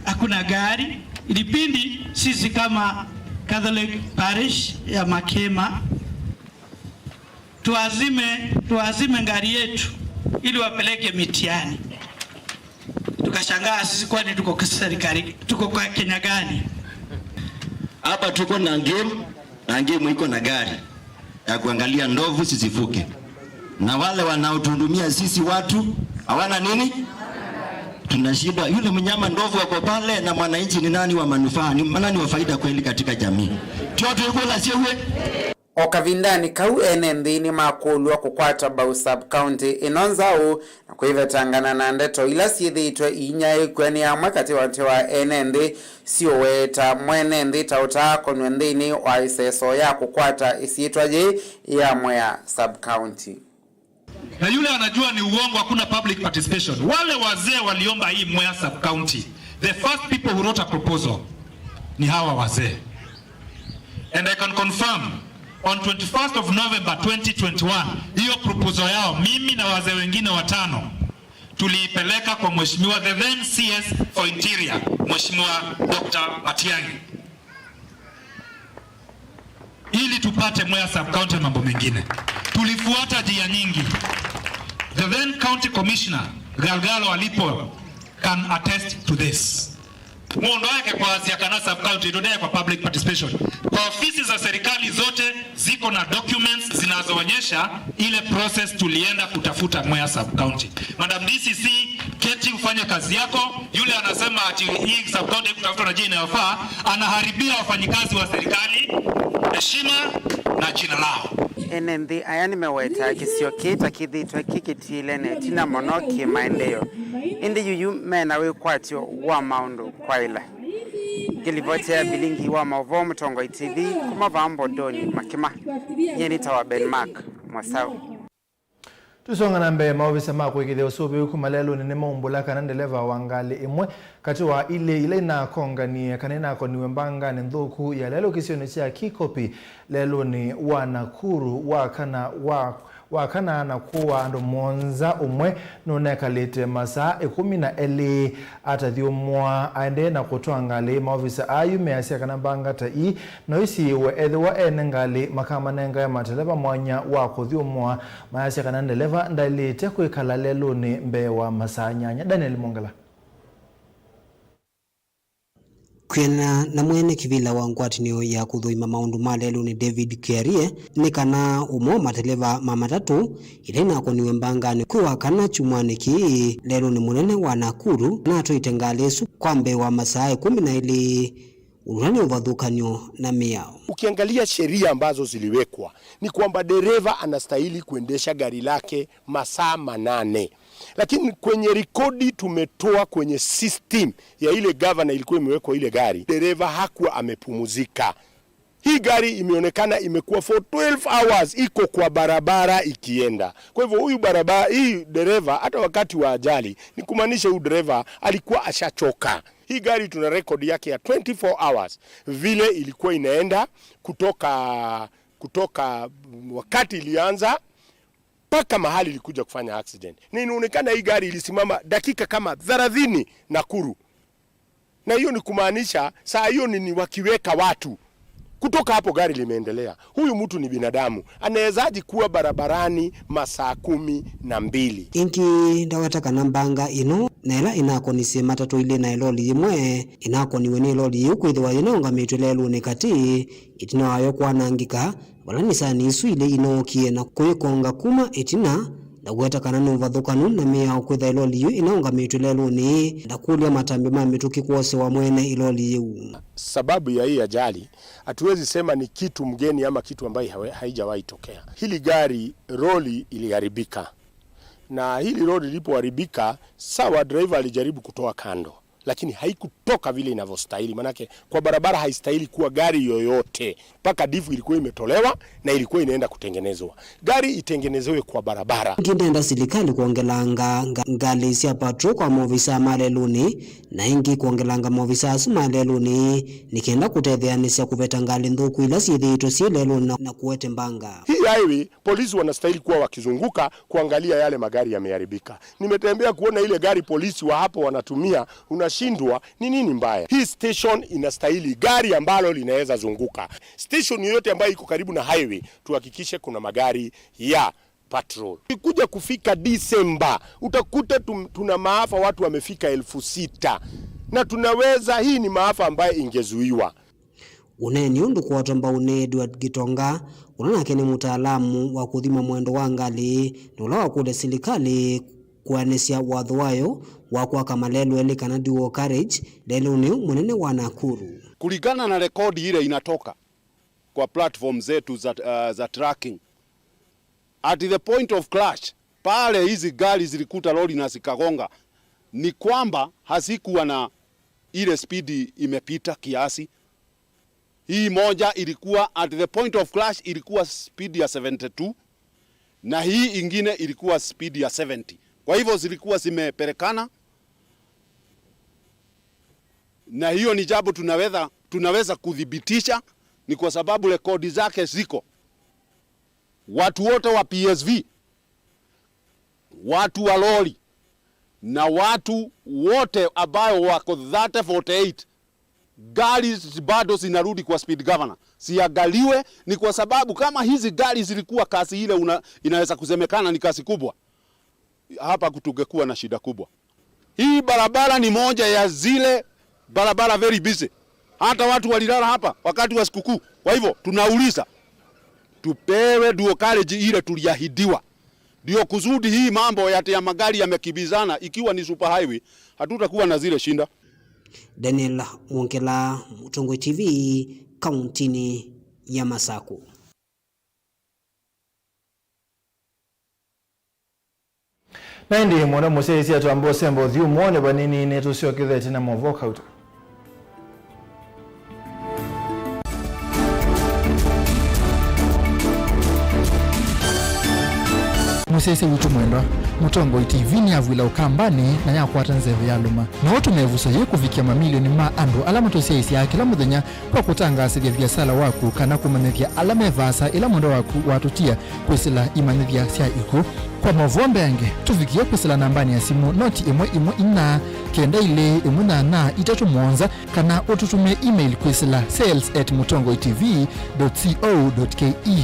hakuna gari. Ilibidi sisi kama Catholic Parish ya Makema tuazime, tuazime gari yetu ili wapeleke mitihani. Tukashangaa sisi, kwani tuko kwa serikali, tuko kwa Kenya gani? Hapa tuko na game, na game iko na gari ya kuangalia ndovu zisivuke. Na wale wanaotuhudumia sisi watu hawana nini? Tunashindwa. Yule mnyama ndovu ako pale na mwananchi ni nani wa manufaa? Ni nani wa faida kweli katika jamii? Tio twĩkũlasya uwe. O kavindanĩ kau, ene nthĩ nĩmakũlw'a kũkwata mbau sub-county ĩno nzaũ na kwĩvetangana na ndeto ila syĩthĩĩtwe iinyaĩĩkw'a nĩ amwe katĩkatĩ wa ene nthĩ siũweta mwene nthĩ ta ũtaakonw'e nthĩnĩ wa ĩseso ya kũkwata ĩsyĩtwa yĩĩ ya Mwea sub-county. Na yule anajua ni uongo, hakuna public participation. Wale wazee waliomba hii Mwea sub-county, the first people who wrote a proposal ni hawa wazee. And I can confirm, on twenty-first of November twenty twenty-one, hiyo proposal yao, mimi na wazee wengine watano, tuliipeleka kwa Mheshimiwa, the then C S for Interior, Mheshimiwa Doctor Matiang'i, ili tupate Mwea sub-county na mambo mengine. Tulifuata njia nyingi. The then county commissioner, Galgalo alipo, can attest to this. Mũndũ wake kwasya kana sub-county ĩtũtee kwa public participation. Kwa ofisi za serikali zote ziko na documents zinazoonyesha ile process tulienda kutafuta Mwea sub-county. Madam D C C, keti ufanye kazi yako. Yule anasema ati hii sub-county kutafutwa na jina inayofaa, anaharibia wafanyikazi wa serikali heshima na jina lao. Ene nthĩ aya nĩmewetaa kĩsio kĩĩ ta kĩthĩtwe kĩkĩtiĩle na ĩtina mũno kĩ-maendeeo, ĩndĩ yuyu mena wĩkwatyo wa maũndũ kwaĩla. Ngĩlivotea vilingi wa maũvoo Mũtongoi T V kuma vaa Mbondoni Makema, nyie nĩtawa Ben Mark Mwasau. Tũsonga na mbee, maovisa ma kũĩkĩĩthya ũsũvĩĩku malelũnĩ nĩmaumbũla kana ndeleva wa ngalĩ ĩmwe katĩ wa ilĩ ila inakonganie kana inakoniwe mbanganĩ nthũku ya lelũ kĩsionĩ kya Kikopi lelũnĩ wa Nakuru wakana wa wakana na kũa andũ mũonza, ũmwe nũnekalĩte masaa ĩkũmi na elĩ atathyũmũa aendee na kũtwaa ngalĩ. Maovisa ayu measya kana mbanga ta ii no isiĩĩwe ethĩwa ene ngalĩ makamanengae mateleva mwanya wa kũthyũmũa. Mayasya kana ndeleva ndaĩlĩte kwĩkala lelũnĩ mbee wa masaa nyanya. Daniel Mongela. Kwĩanana na mwene kĩvĩla wa ngwatanĩo ya kũthũima maũndũ ma lelũnĩ David Kearie, nĩ kana ũmwe wa mateleva ma matatũ ĩla inakoniwe mbanganĩ kwĩ wakana kyumwanĩ kĩĩ lelũnĩ mũnene wa Nakuru natwaĩte ngalĩ ĩsu kwa mbee wa masaa ĩkũmi na elĩ, ũla nĩ ũvathũkany'o na mĩao. Ukiangalia sheria ambazo ziliwekwa ni kwamba dereva anastahili kuendesha gari lake masaa manane. Lakini kwenye rekodi tumetoa kwenye system ya ile gavana ilikuwa imewekwa ile gari, dereva hakuwa amepumzika. Hii gari imeonekana imekuwa for twelve hours iko kwa barabara ikienda. Kwa hivyo huyu barabara, hii dereva hata wakati wa ajali, ni kumaanisha huyu dereva alikuwa ashachoka. Hii gari tuna record yake ya twenty-four hours vile ilikuwa inaenda kutoka, kutoka wakati ilianza mpaka mahali ilikuja kufanya accident. Na inaonekana hii gari ilisimama dakika kama thelathini Nakuru. Na hiyo ni kumaanisha saa hiyo ni, ni wakiweka watu. Kutoka hapo gari limeendelea. Huyu mtu ni binadamu. Anawezaji kuwa barabarani masaa kũmi na mbili? Ĩngĩ ndaweta kana mbanga ĩno na ĩla ĩnakonisye matatũ ilĩ na ĩloli yĩmwe ĩnakoniwe nĩ ĩloli yĩu kwĩthĩwa yĩnaũngamĩtw'e lelũnĩ katĩ ĩtina wayo kwanangĩka, vala Nisani isu ilĩ inookie na kũĩkonga kuma ĩtina Na kũweta kana nĩ ũvathũkanu na mĩao kwĩtha ĩloli yĩu ĩnaũngamĩtw'e lelũnĩ, na kũlya matambya ma mĩtũkĩ kwosewa mwene ĩloli yĩu. Sababu ya hii ajali, hatuwezi sema ni kitu mgeni ama kitu ambayo hawe-, haijawahi tokea. Hili gari, lori iliharibika. Na hili lori lilipoharibika, sawa, driver alijaribu kutoa kando, lakini haikutoka vile inavyostahili, manake kwa barabara haistahili kuwa gari yoyote. Mpaka difu ilikuwa imetolewa na ilikuwa inaenda kutengenezwa. Gari itengenezewe kwa barabara. Ĩngĩ ndenda silikalĩ kwongelanga nga-, ngalĩ sya patrol kwa maovisaa ma lelũnĩ, na ĩngĩ kwongelanga maovisaa asu ma lelũnĩ nĩ kenda kũtetheanĩsya kũveta ngalĩ nthũku ila syĩthĩĩtwe syĩ lelũnĩ na, na kũete mbanga. Hii highway, polisi wanastahili kuwa wakizunguka kuangalia yale magari yameharibika. Nimetembea kuona ile gari polisi wa hapo wanatumia, unashindwa ni nini mbaya. Hii station inastahili gari ambalo linaweza zunguka. Station yoyote ambayo iko karibu na highway, tuhakikishe kuna magari ya patrol. Ikuja kufika Disemba, utakuta tum-, tuna maafa, watu wamefika elfu sita. Na tunaweza, hii ni maafa ambayo ingezuiwa. Ũneeni ũndũ kũatwa mbau nĩ Edward Gitonga, ũla nake nĩ mũtaalamu wa kũthima mwendo wa ngalĩ, na ũla wakũlya silikalĩ kũanĩsya watho wayo wa kwaka malelũ elĩ kana dual carriage lelũnĩ ũũ mũnene wa Nakuru. Kulingana na rekodi ile inatoka kwa platform zetu za, uh, za tracking, at the point of clash, pale hizi gari zilikuta lori na zikagonga, ni kwamba hazikuwa na ile spidi imepita kiasi. Hii moja ilikuwa at the point of clash, ilikuwa speed ya seventy-two, na hii ingine ilikuwa speed ya seventy. Kwa hivyo zilikuwa zimepelekana, na hiyo ni jambo tunaweza, tunaweza kuthibitisha, ni kwa sababu rekodi zake ziko. Watu wote wa P S V, watu wa lori, na watu wote ambao wako thirty forty-eight, gari bado zinarudi kwa speed governor, ziangaliwe. Ni kwa sababu kama hizi gari zilikuwa kasi ile una-, inaweza kusemekana ni kasi kubwa, hapa kutungekuwa na shida kubwa. Hii barabara ni moja ya zile barabara very busy. Hata watu walilala hapa wakati wa sikukuu. Kwa hivyo, tunauliza, tupewe dual carriage ile tuliahidiwa. Ndio kusudi hii mambo ya, ya magari yamekibizana, ikiwa ni super highway, hatutakuwa na zile shinda. Daniel Mwongela, Mũtongoi T V, kaunti-inĩ ya Masaku. Na ĩndĩ mũno mũsyaĩĩsya twamba ũsemba ũthyũmũonĩ vanini, nĩtũsyokethete na movoo kauta. Mũsyaĩĩsya witũ mwendwa, Mũtongoi T V nĩyavw'ĩla Ũkambanĩ na yakwata nzeve ya lũma. No ũtũme ĩvuso yĩĩ kũvikĩa mamilioni ma andũ ala matũsyaĩĩsyaa kĩla mũthenya kwa kũtangaasĩthya viasala waku kana kũmanyĩthya ala me vaasa ĩla mwendwa waku watũtia kwĩsĩla imanyĩthya sya ikw'ũ. Kwa movoo mbeange, tũvikĩe kwĩsĩla nambanĩ ya simũ noti ĩmwe ĩmwe inya, kenda ilĩ ĩmwe nyanya itatũ mũonza, kana ũtũtũmĩe email kwĩsĩla sales at mũtongoi T V dot co dot K E.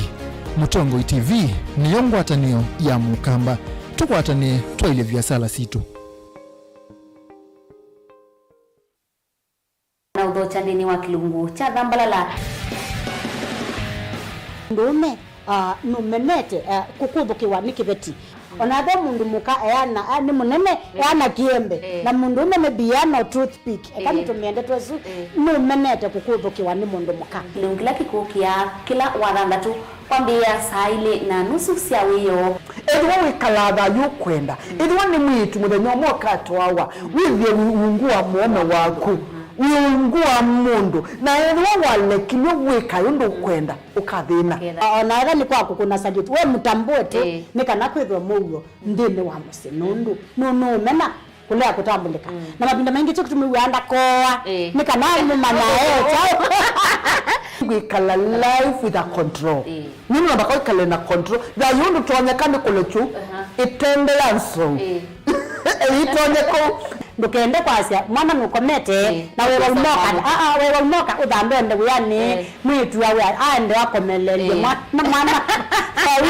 Mũtongoi T V nĩyo ngwatanĩo ya Mũkamba. Tũkwatanĩe twaĩlye viasala sitũ. Na ũthokya nthĩnĩ wa kĩlungu kya Thambalala. Mũndũũme, ah, nũmenete, ah, kũkũthũkĩwa nĩ kĩveti. O na ve mũndũ mũka eana, ah, nĩ mũnene, eh, eana kĩembe. Eh. Na mũndũũme maybe eana o toothpick. Eka, eh, nĩtũmĩe ndeto ĩsu, eh, nũmenete kũkũthũkĩwa nĩ mũndũ mũka. Kĩlungu kĩla kĩkũkĩa kĩla Wathanthatũ. Kwambĩĩa saa ilĩ na nusu sya wĩoo. Ethĩwa wĩkalaa thayũ ũkwenda, ethĩwa nĩ mwĩĩtu mũthenya ũmwe ũkatwawa, wĩthĩe wĩ ungu wa mũũme waku, wĩ ungu wa mũndũ, na ethĩwa walekilw'e wĩkae ũndũ ũkwenda, ũkathĩna. Ũkethĩa. O na ethĩwa nĩ kwa kũkũna salute, we mũtambũe tu, ĩĩ, nĩ kana kwĩthwe mũuo nthĩnĩ wa mũsyĩ, nũndũ nũ-, nũũmena kũlea kũtambũlĩka. Mm. Na mavinda maingĩ kyo kĩtũmĩw'aa ndakoa, eh, nĩ kana mũmanya e kyaũ. Kwĩkala life with a control. Eh. Nĩ mũndũ ambaka wĩkale na control. Thayũ ndũtonyeka nĩ kũlekyu. Aha. Ĩtende ya nsong. Eh. Ĩtonye kũu. Ndũkende kwasya mwana nũkomete, eh, na wewa ũnoka. Ah, ah, wewa ũnoka ũthambe ende wĩanĩ. Eh. Mwĩĩtu awe aende akomelelye, eh, mwa-, na mwana. Vau.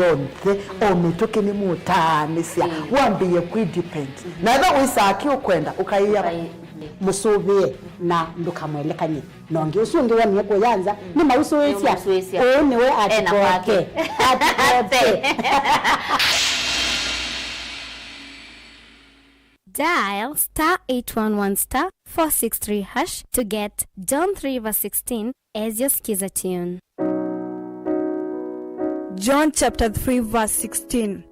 Yonthe, o mĩtũkĩ nĩmũtaanĩsya, mm, wambĩĩe kwĩ depend. Mm-hmm. Na ethĩwa wĩsaa kĩ ũkwenda, ũkaĩa. Ũkai-, mm-hmm, mũsũvĩe na ndũkamwelekany'e. Na ũngĩ ũsu ũngĩ wonie kũya nza, mm, nĩmausũĩsya. Nĩmausũĩsya. Ũũ nĩwe. Ena atikoke. Kwake. Atikoke. Dial star eight one one star four six three hash to get John three verse sixteen as your Skiza tune. John chapter three verse sixteen.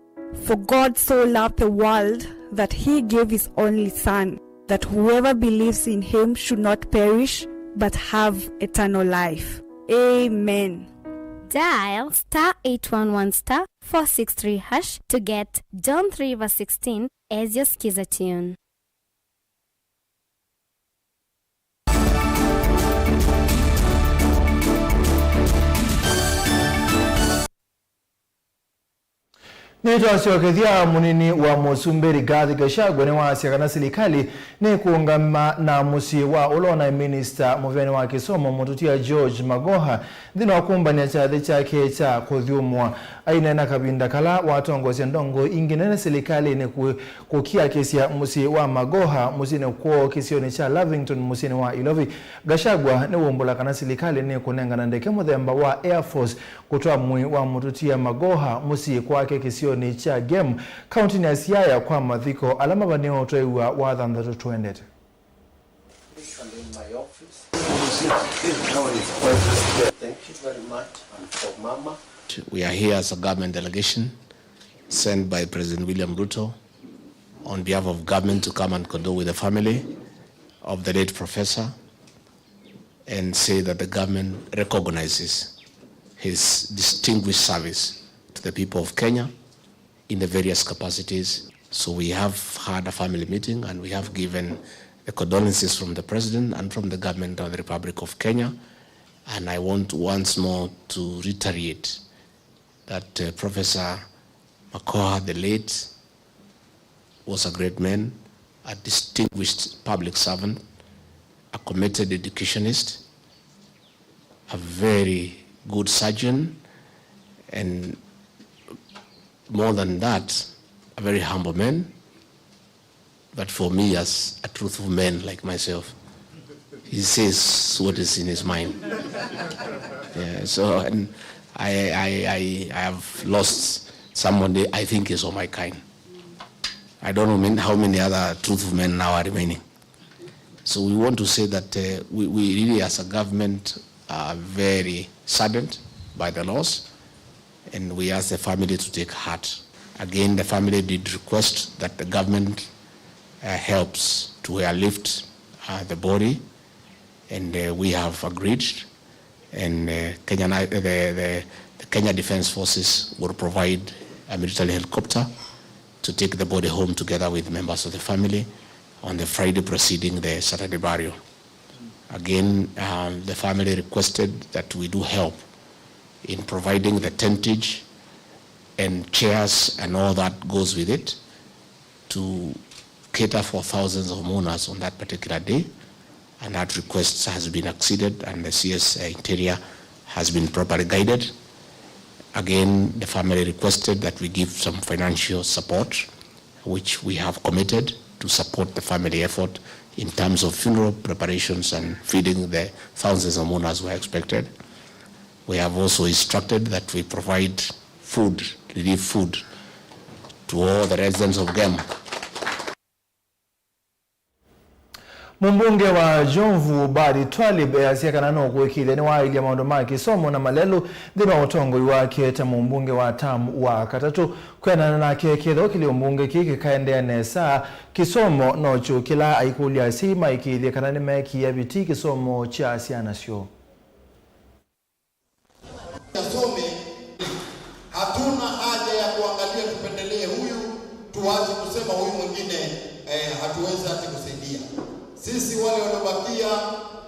For God so loved the world that he gave his only Son, that whoever believes in him should not perish but have eternal life. Amen. Dial star eight one one star four six three hash to get John three verse sixteen as your Skiza tune. Nĩtwasyokethya, mũnini wa mũsumbĩ Rigathi Gachagua nĩwasya kana silikalĩ nĩkũũngama na mũsyĩ wa ũla ũnaĩ minista mũvĩanĩ wa kĩsomo mũtutia George Magoha nthĩnĩ wa kũmbanĩa kyathĩ kyake kya kũthyũmũa. Aineena kavinda kala watongoesya ndongoi ingĩ nene silikalĩnĩ kũ-, kũkiakĩsya mũsyĩ wa Magoha mũsyĩnĩ kwoo kĩsionĩ kya Lavington mũsyĩnĩ wa Ilovi, Gachagua nĩwaumbũla kana silikalĩ nĩkũnengana ndeke mũthemba wa Air Force kũtwaa mwĩĩ wa mũtutia Magoha mũsyĩ kwake kĩsionĩ kya Gem, kauntinĩ ya Siaya kwa mathiko ala mavanĩĩwe ũtwaĩi wa wathanthatũ tũendete. Thank you very much. And for Mama. We are here as a government delegation sent by President William Ruto on behalf of government to come and condole with the family of the late professor and say that the government recognizes his distinguished service to the people of Kenya in the various capacities. So we have had a family meeting and we have given the condolences from the President and from the government of the Republic of Kenya. And I want once more to reiterate that, uh, Professor Magoha the late was a great man, a distinguished public servant, a committed educationist, a very good surgeon, and more than that, a very humble man. But for me, as a truthful man like myself, he says what is in his mind. Yeah, so, and I, I, I, I have lost somebody I think is of my kind. I don't know many, how many other truthful men now are remaining. So we want to say that, uh, we, we really as a government are very saddened by the loss, and we ask the family to take heart. Again, the family did request that the government, uh, helps to airlift, uh, the body, and, uh, we have agreed, and, uh, Kenya, the, the, the Kenya Defence Forces will provide a military helicopter to take the body home together with members of the family on the Friday preceding the Saturday burial. Again, um, the family requested that we do help in providing the tentage and chairs and all that goes with it to cater for thousands of mourners on that particular day, and that request has been acceded, and the C S Interior has been properly guided. Again, the family requested that we give some financial support, which we have committed to support the family effort in terms of funeral preparations and feeding the thousands of mourners who are expected. We have also instructed that we provide food, relief food, to all the residents of Gem. Mũmbunge wa Jomvu, Badi Twalib, easya kana no kũĩkĩĩthya nĩwaaĩlya maũndũ ma kĩsomo na malelũ nthĩnĩ wa ũtongoi wake ta mũmbunge wa term wa katatũ. Kwĩanana nake, kĩthĩo kĩlĩ ũmbunge kĩĩ kĩkaendeea nesa, kĩsomo nokyo kĩla aikũlya asyai maĩkĩĩthye kana nĩmeekĩĩa vitii kĩsomo kya syana syoo. Asome. Hatuna haja ya kuangalia tupendelee huyu, tuache kusema huyu mwingine, eh, hatuwezi hata kusaidia. Sisi wale waliobakia,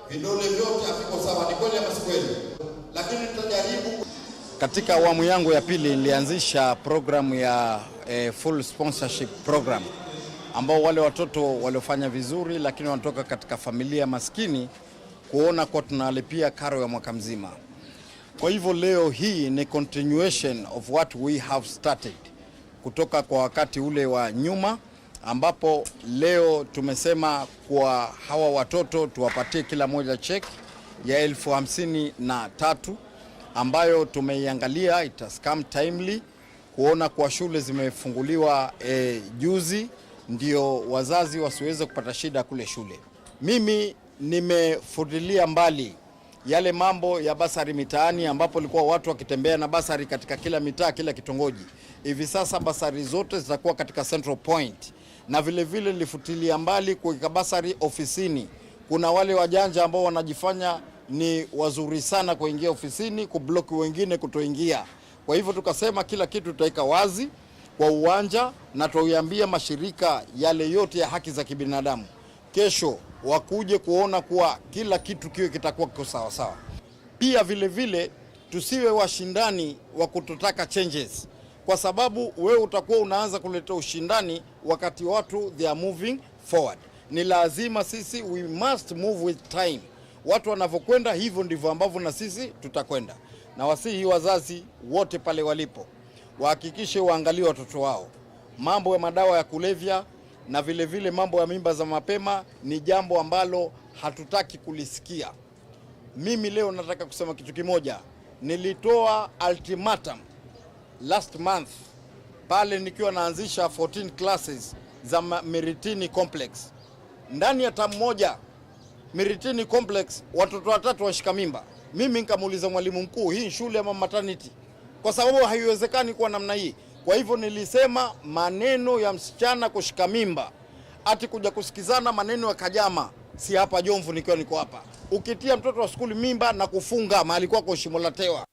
vidole vyote haviko sawa. Ni kweli ama si kweli? Lakini tutajaribu. Katika awamu yangu ya pili nilianzisha programu ya, eh, full sponsorship program, ambao wale watoto waliofanya vizuri lakini wanatoka katika familia maskini kuona kuwa tunalipia karo ya mwaka mzima. Kwa hivyo leo hii ni continuation of what we have started kutoka kwa wakati ule wa nyuma, ambapo leo tumesema kwa hawa watoto tuwapatie kila moja check ya elfu hamsini na tatu, ambayo tumeiangalia, it has come timely kuona kwa shule zimefunguliwa, eh, juzi, ndio wazazi wasiweze kupata shida kule shule. Mimi nimefutilia mbali yale mambo ya basari mitaani, ambapo ilikuwa watu wakitembea na basari katika kila mitaa, kila kitongoji. Hivi sasa basari zote zitakuwa katika central point, na vile vile nilifutilia mbali kuweka basari ofisini. Kuna wale wajanja ambao wanajifanya ni wazuri sana kuingia ofisini, kublock wengine kutoingia. Kwa hivyo tukasema kila kitu tutaweka wazi kwa uwanja, na tutaiambia mashirika yale yote ya haki za kibinadamu kesho wakuje kuona kuwa kila kitu kiwe kitakuwa kiko sawa sawa. Pia vile vile tusiwe washindani wa kutotaka changes, kwa sababu wewe utakuwa unaanza kuleta ushindani wakati watu they are moving forward. Ni lazima sisi, we must move with time. Watu wanavyokwenda, hivyo ndivyo ambavyo na sisi tutakwenda. Na wasihi wazazi wote pale walipo, wahakikishe waangalie watoto wao. Mambo ya madawa ya kulevya na vile vile mambo ya mimba za mapema ni jambo ambalo hatutaki kulisikia. Mimi leo nataka kusema kitu kimoja. Nilitoa ultimatum last month pale nikiwa naanzisha fourteen classes za ma-, Miritini Complex. Ndani ya term moja, Miritini Complex, watoto watatu washika mimba. Mimi nikamuuliza mwalimu mkuu, "Hii ni shule ama maternity?" Kwa sababu haiwezekani kuwa namna hii. Kwa hivyo nilisema maneno ya msichana kushika mimba, ati kuja kusikizana maneno ya kajama, si hapa Jomvu nikiwa niko hapa. Ukitia mtoto wa skuli mimba na kufunga mahali kwako Shimo la Tewa.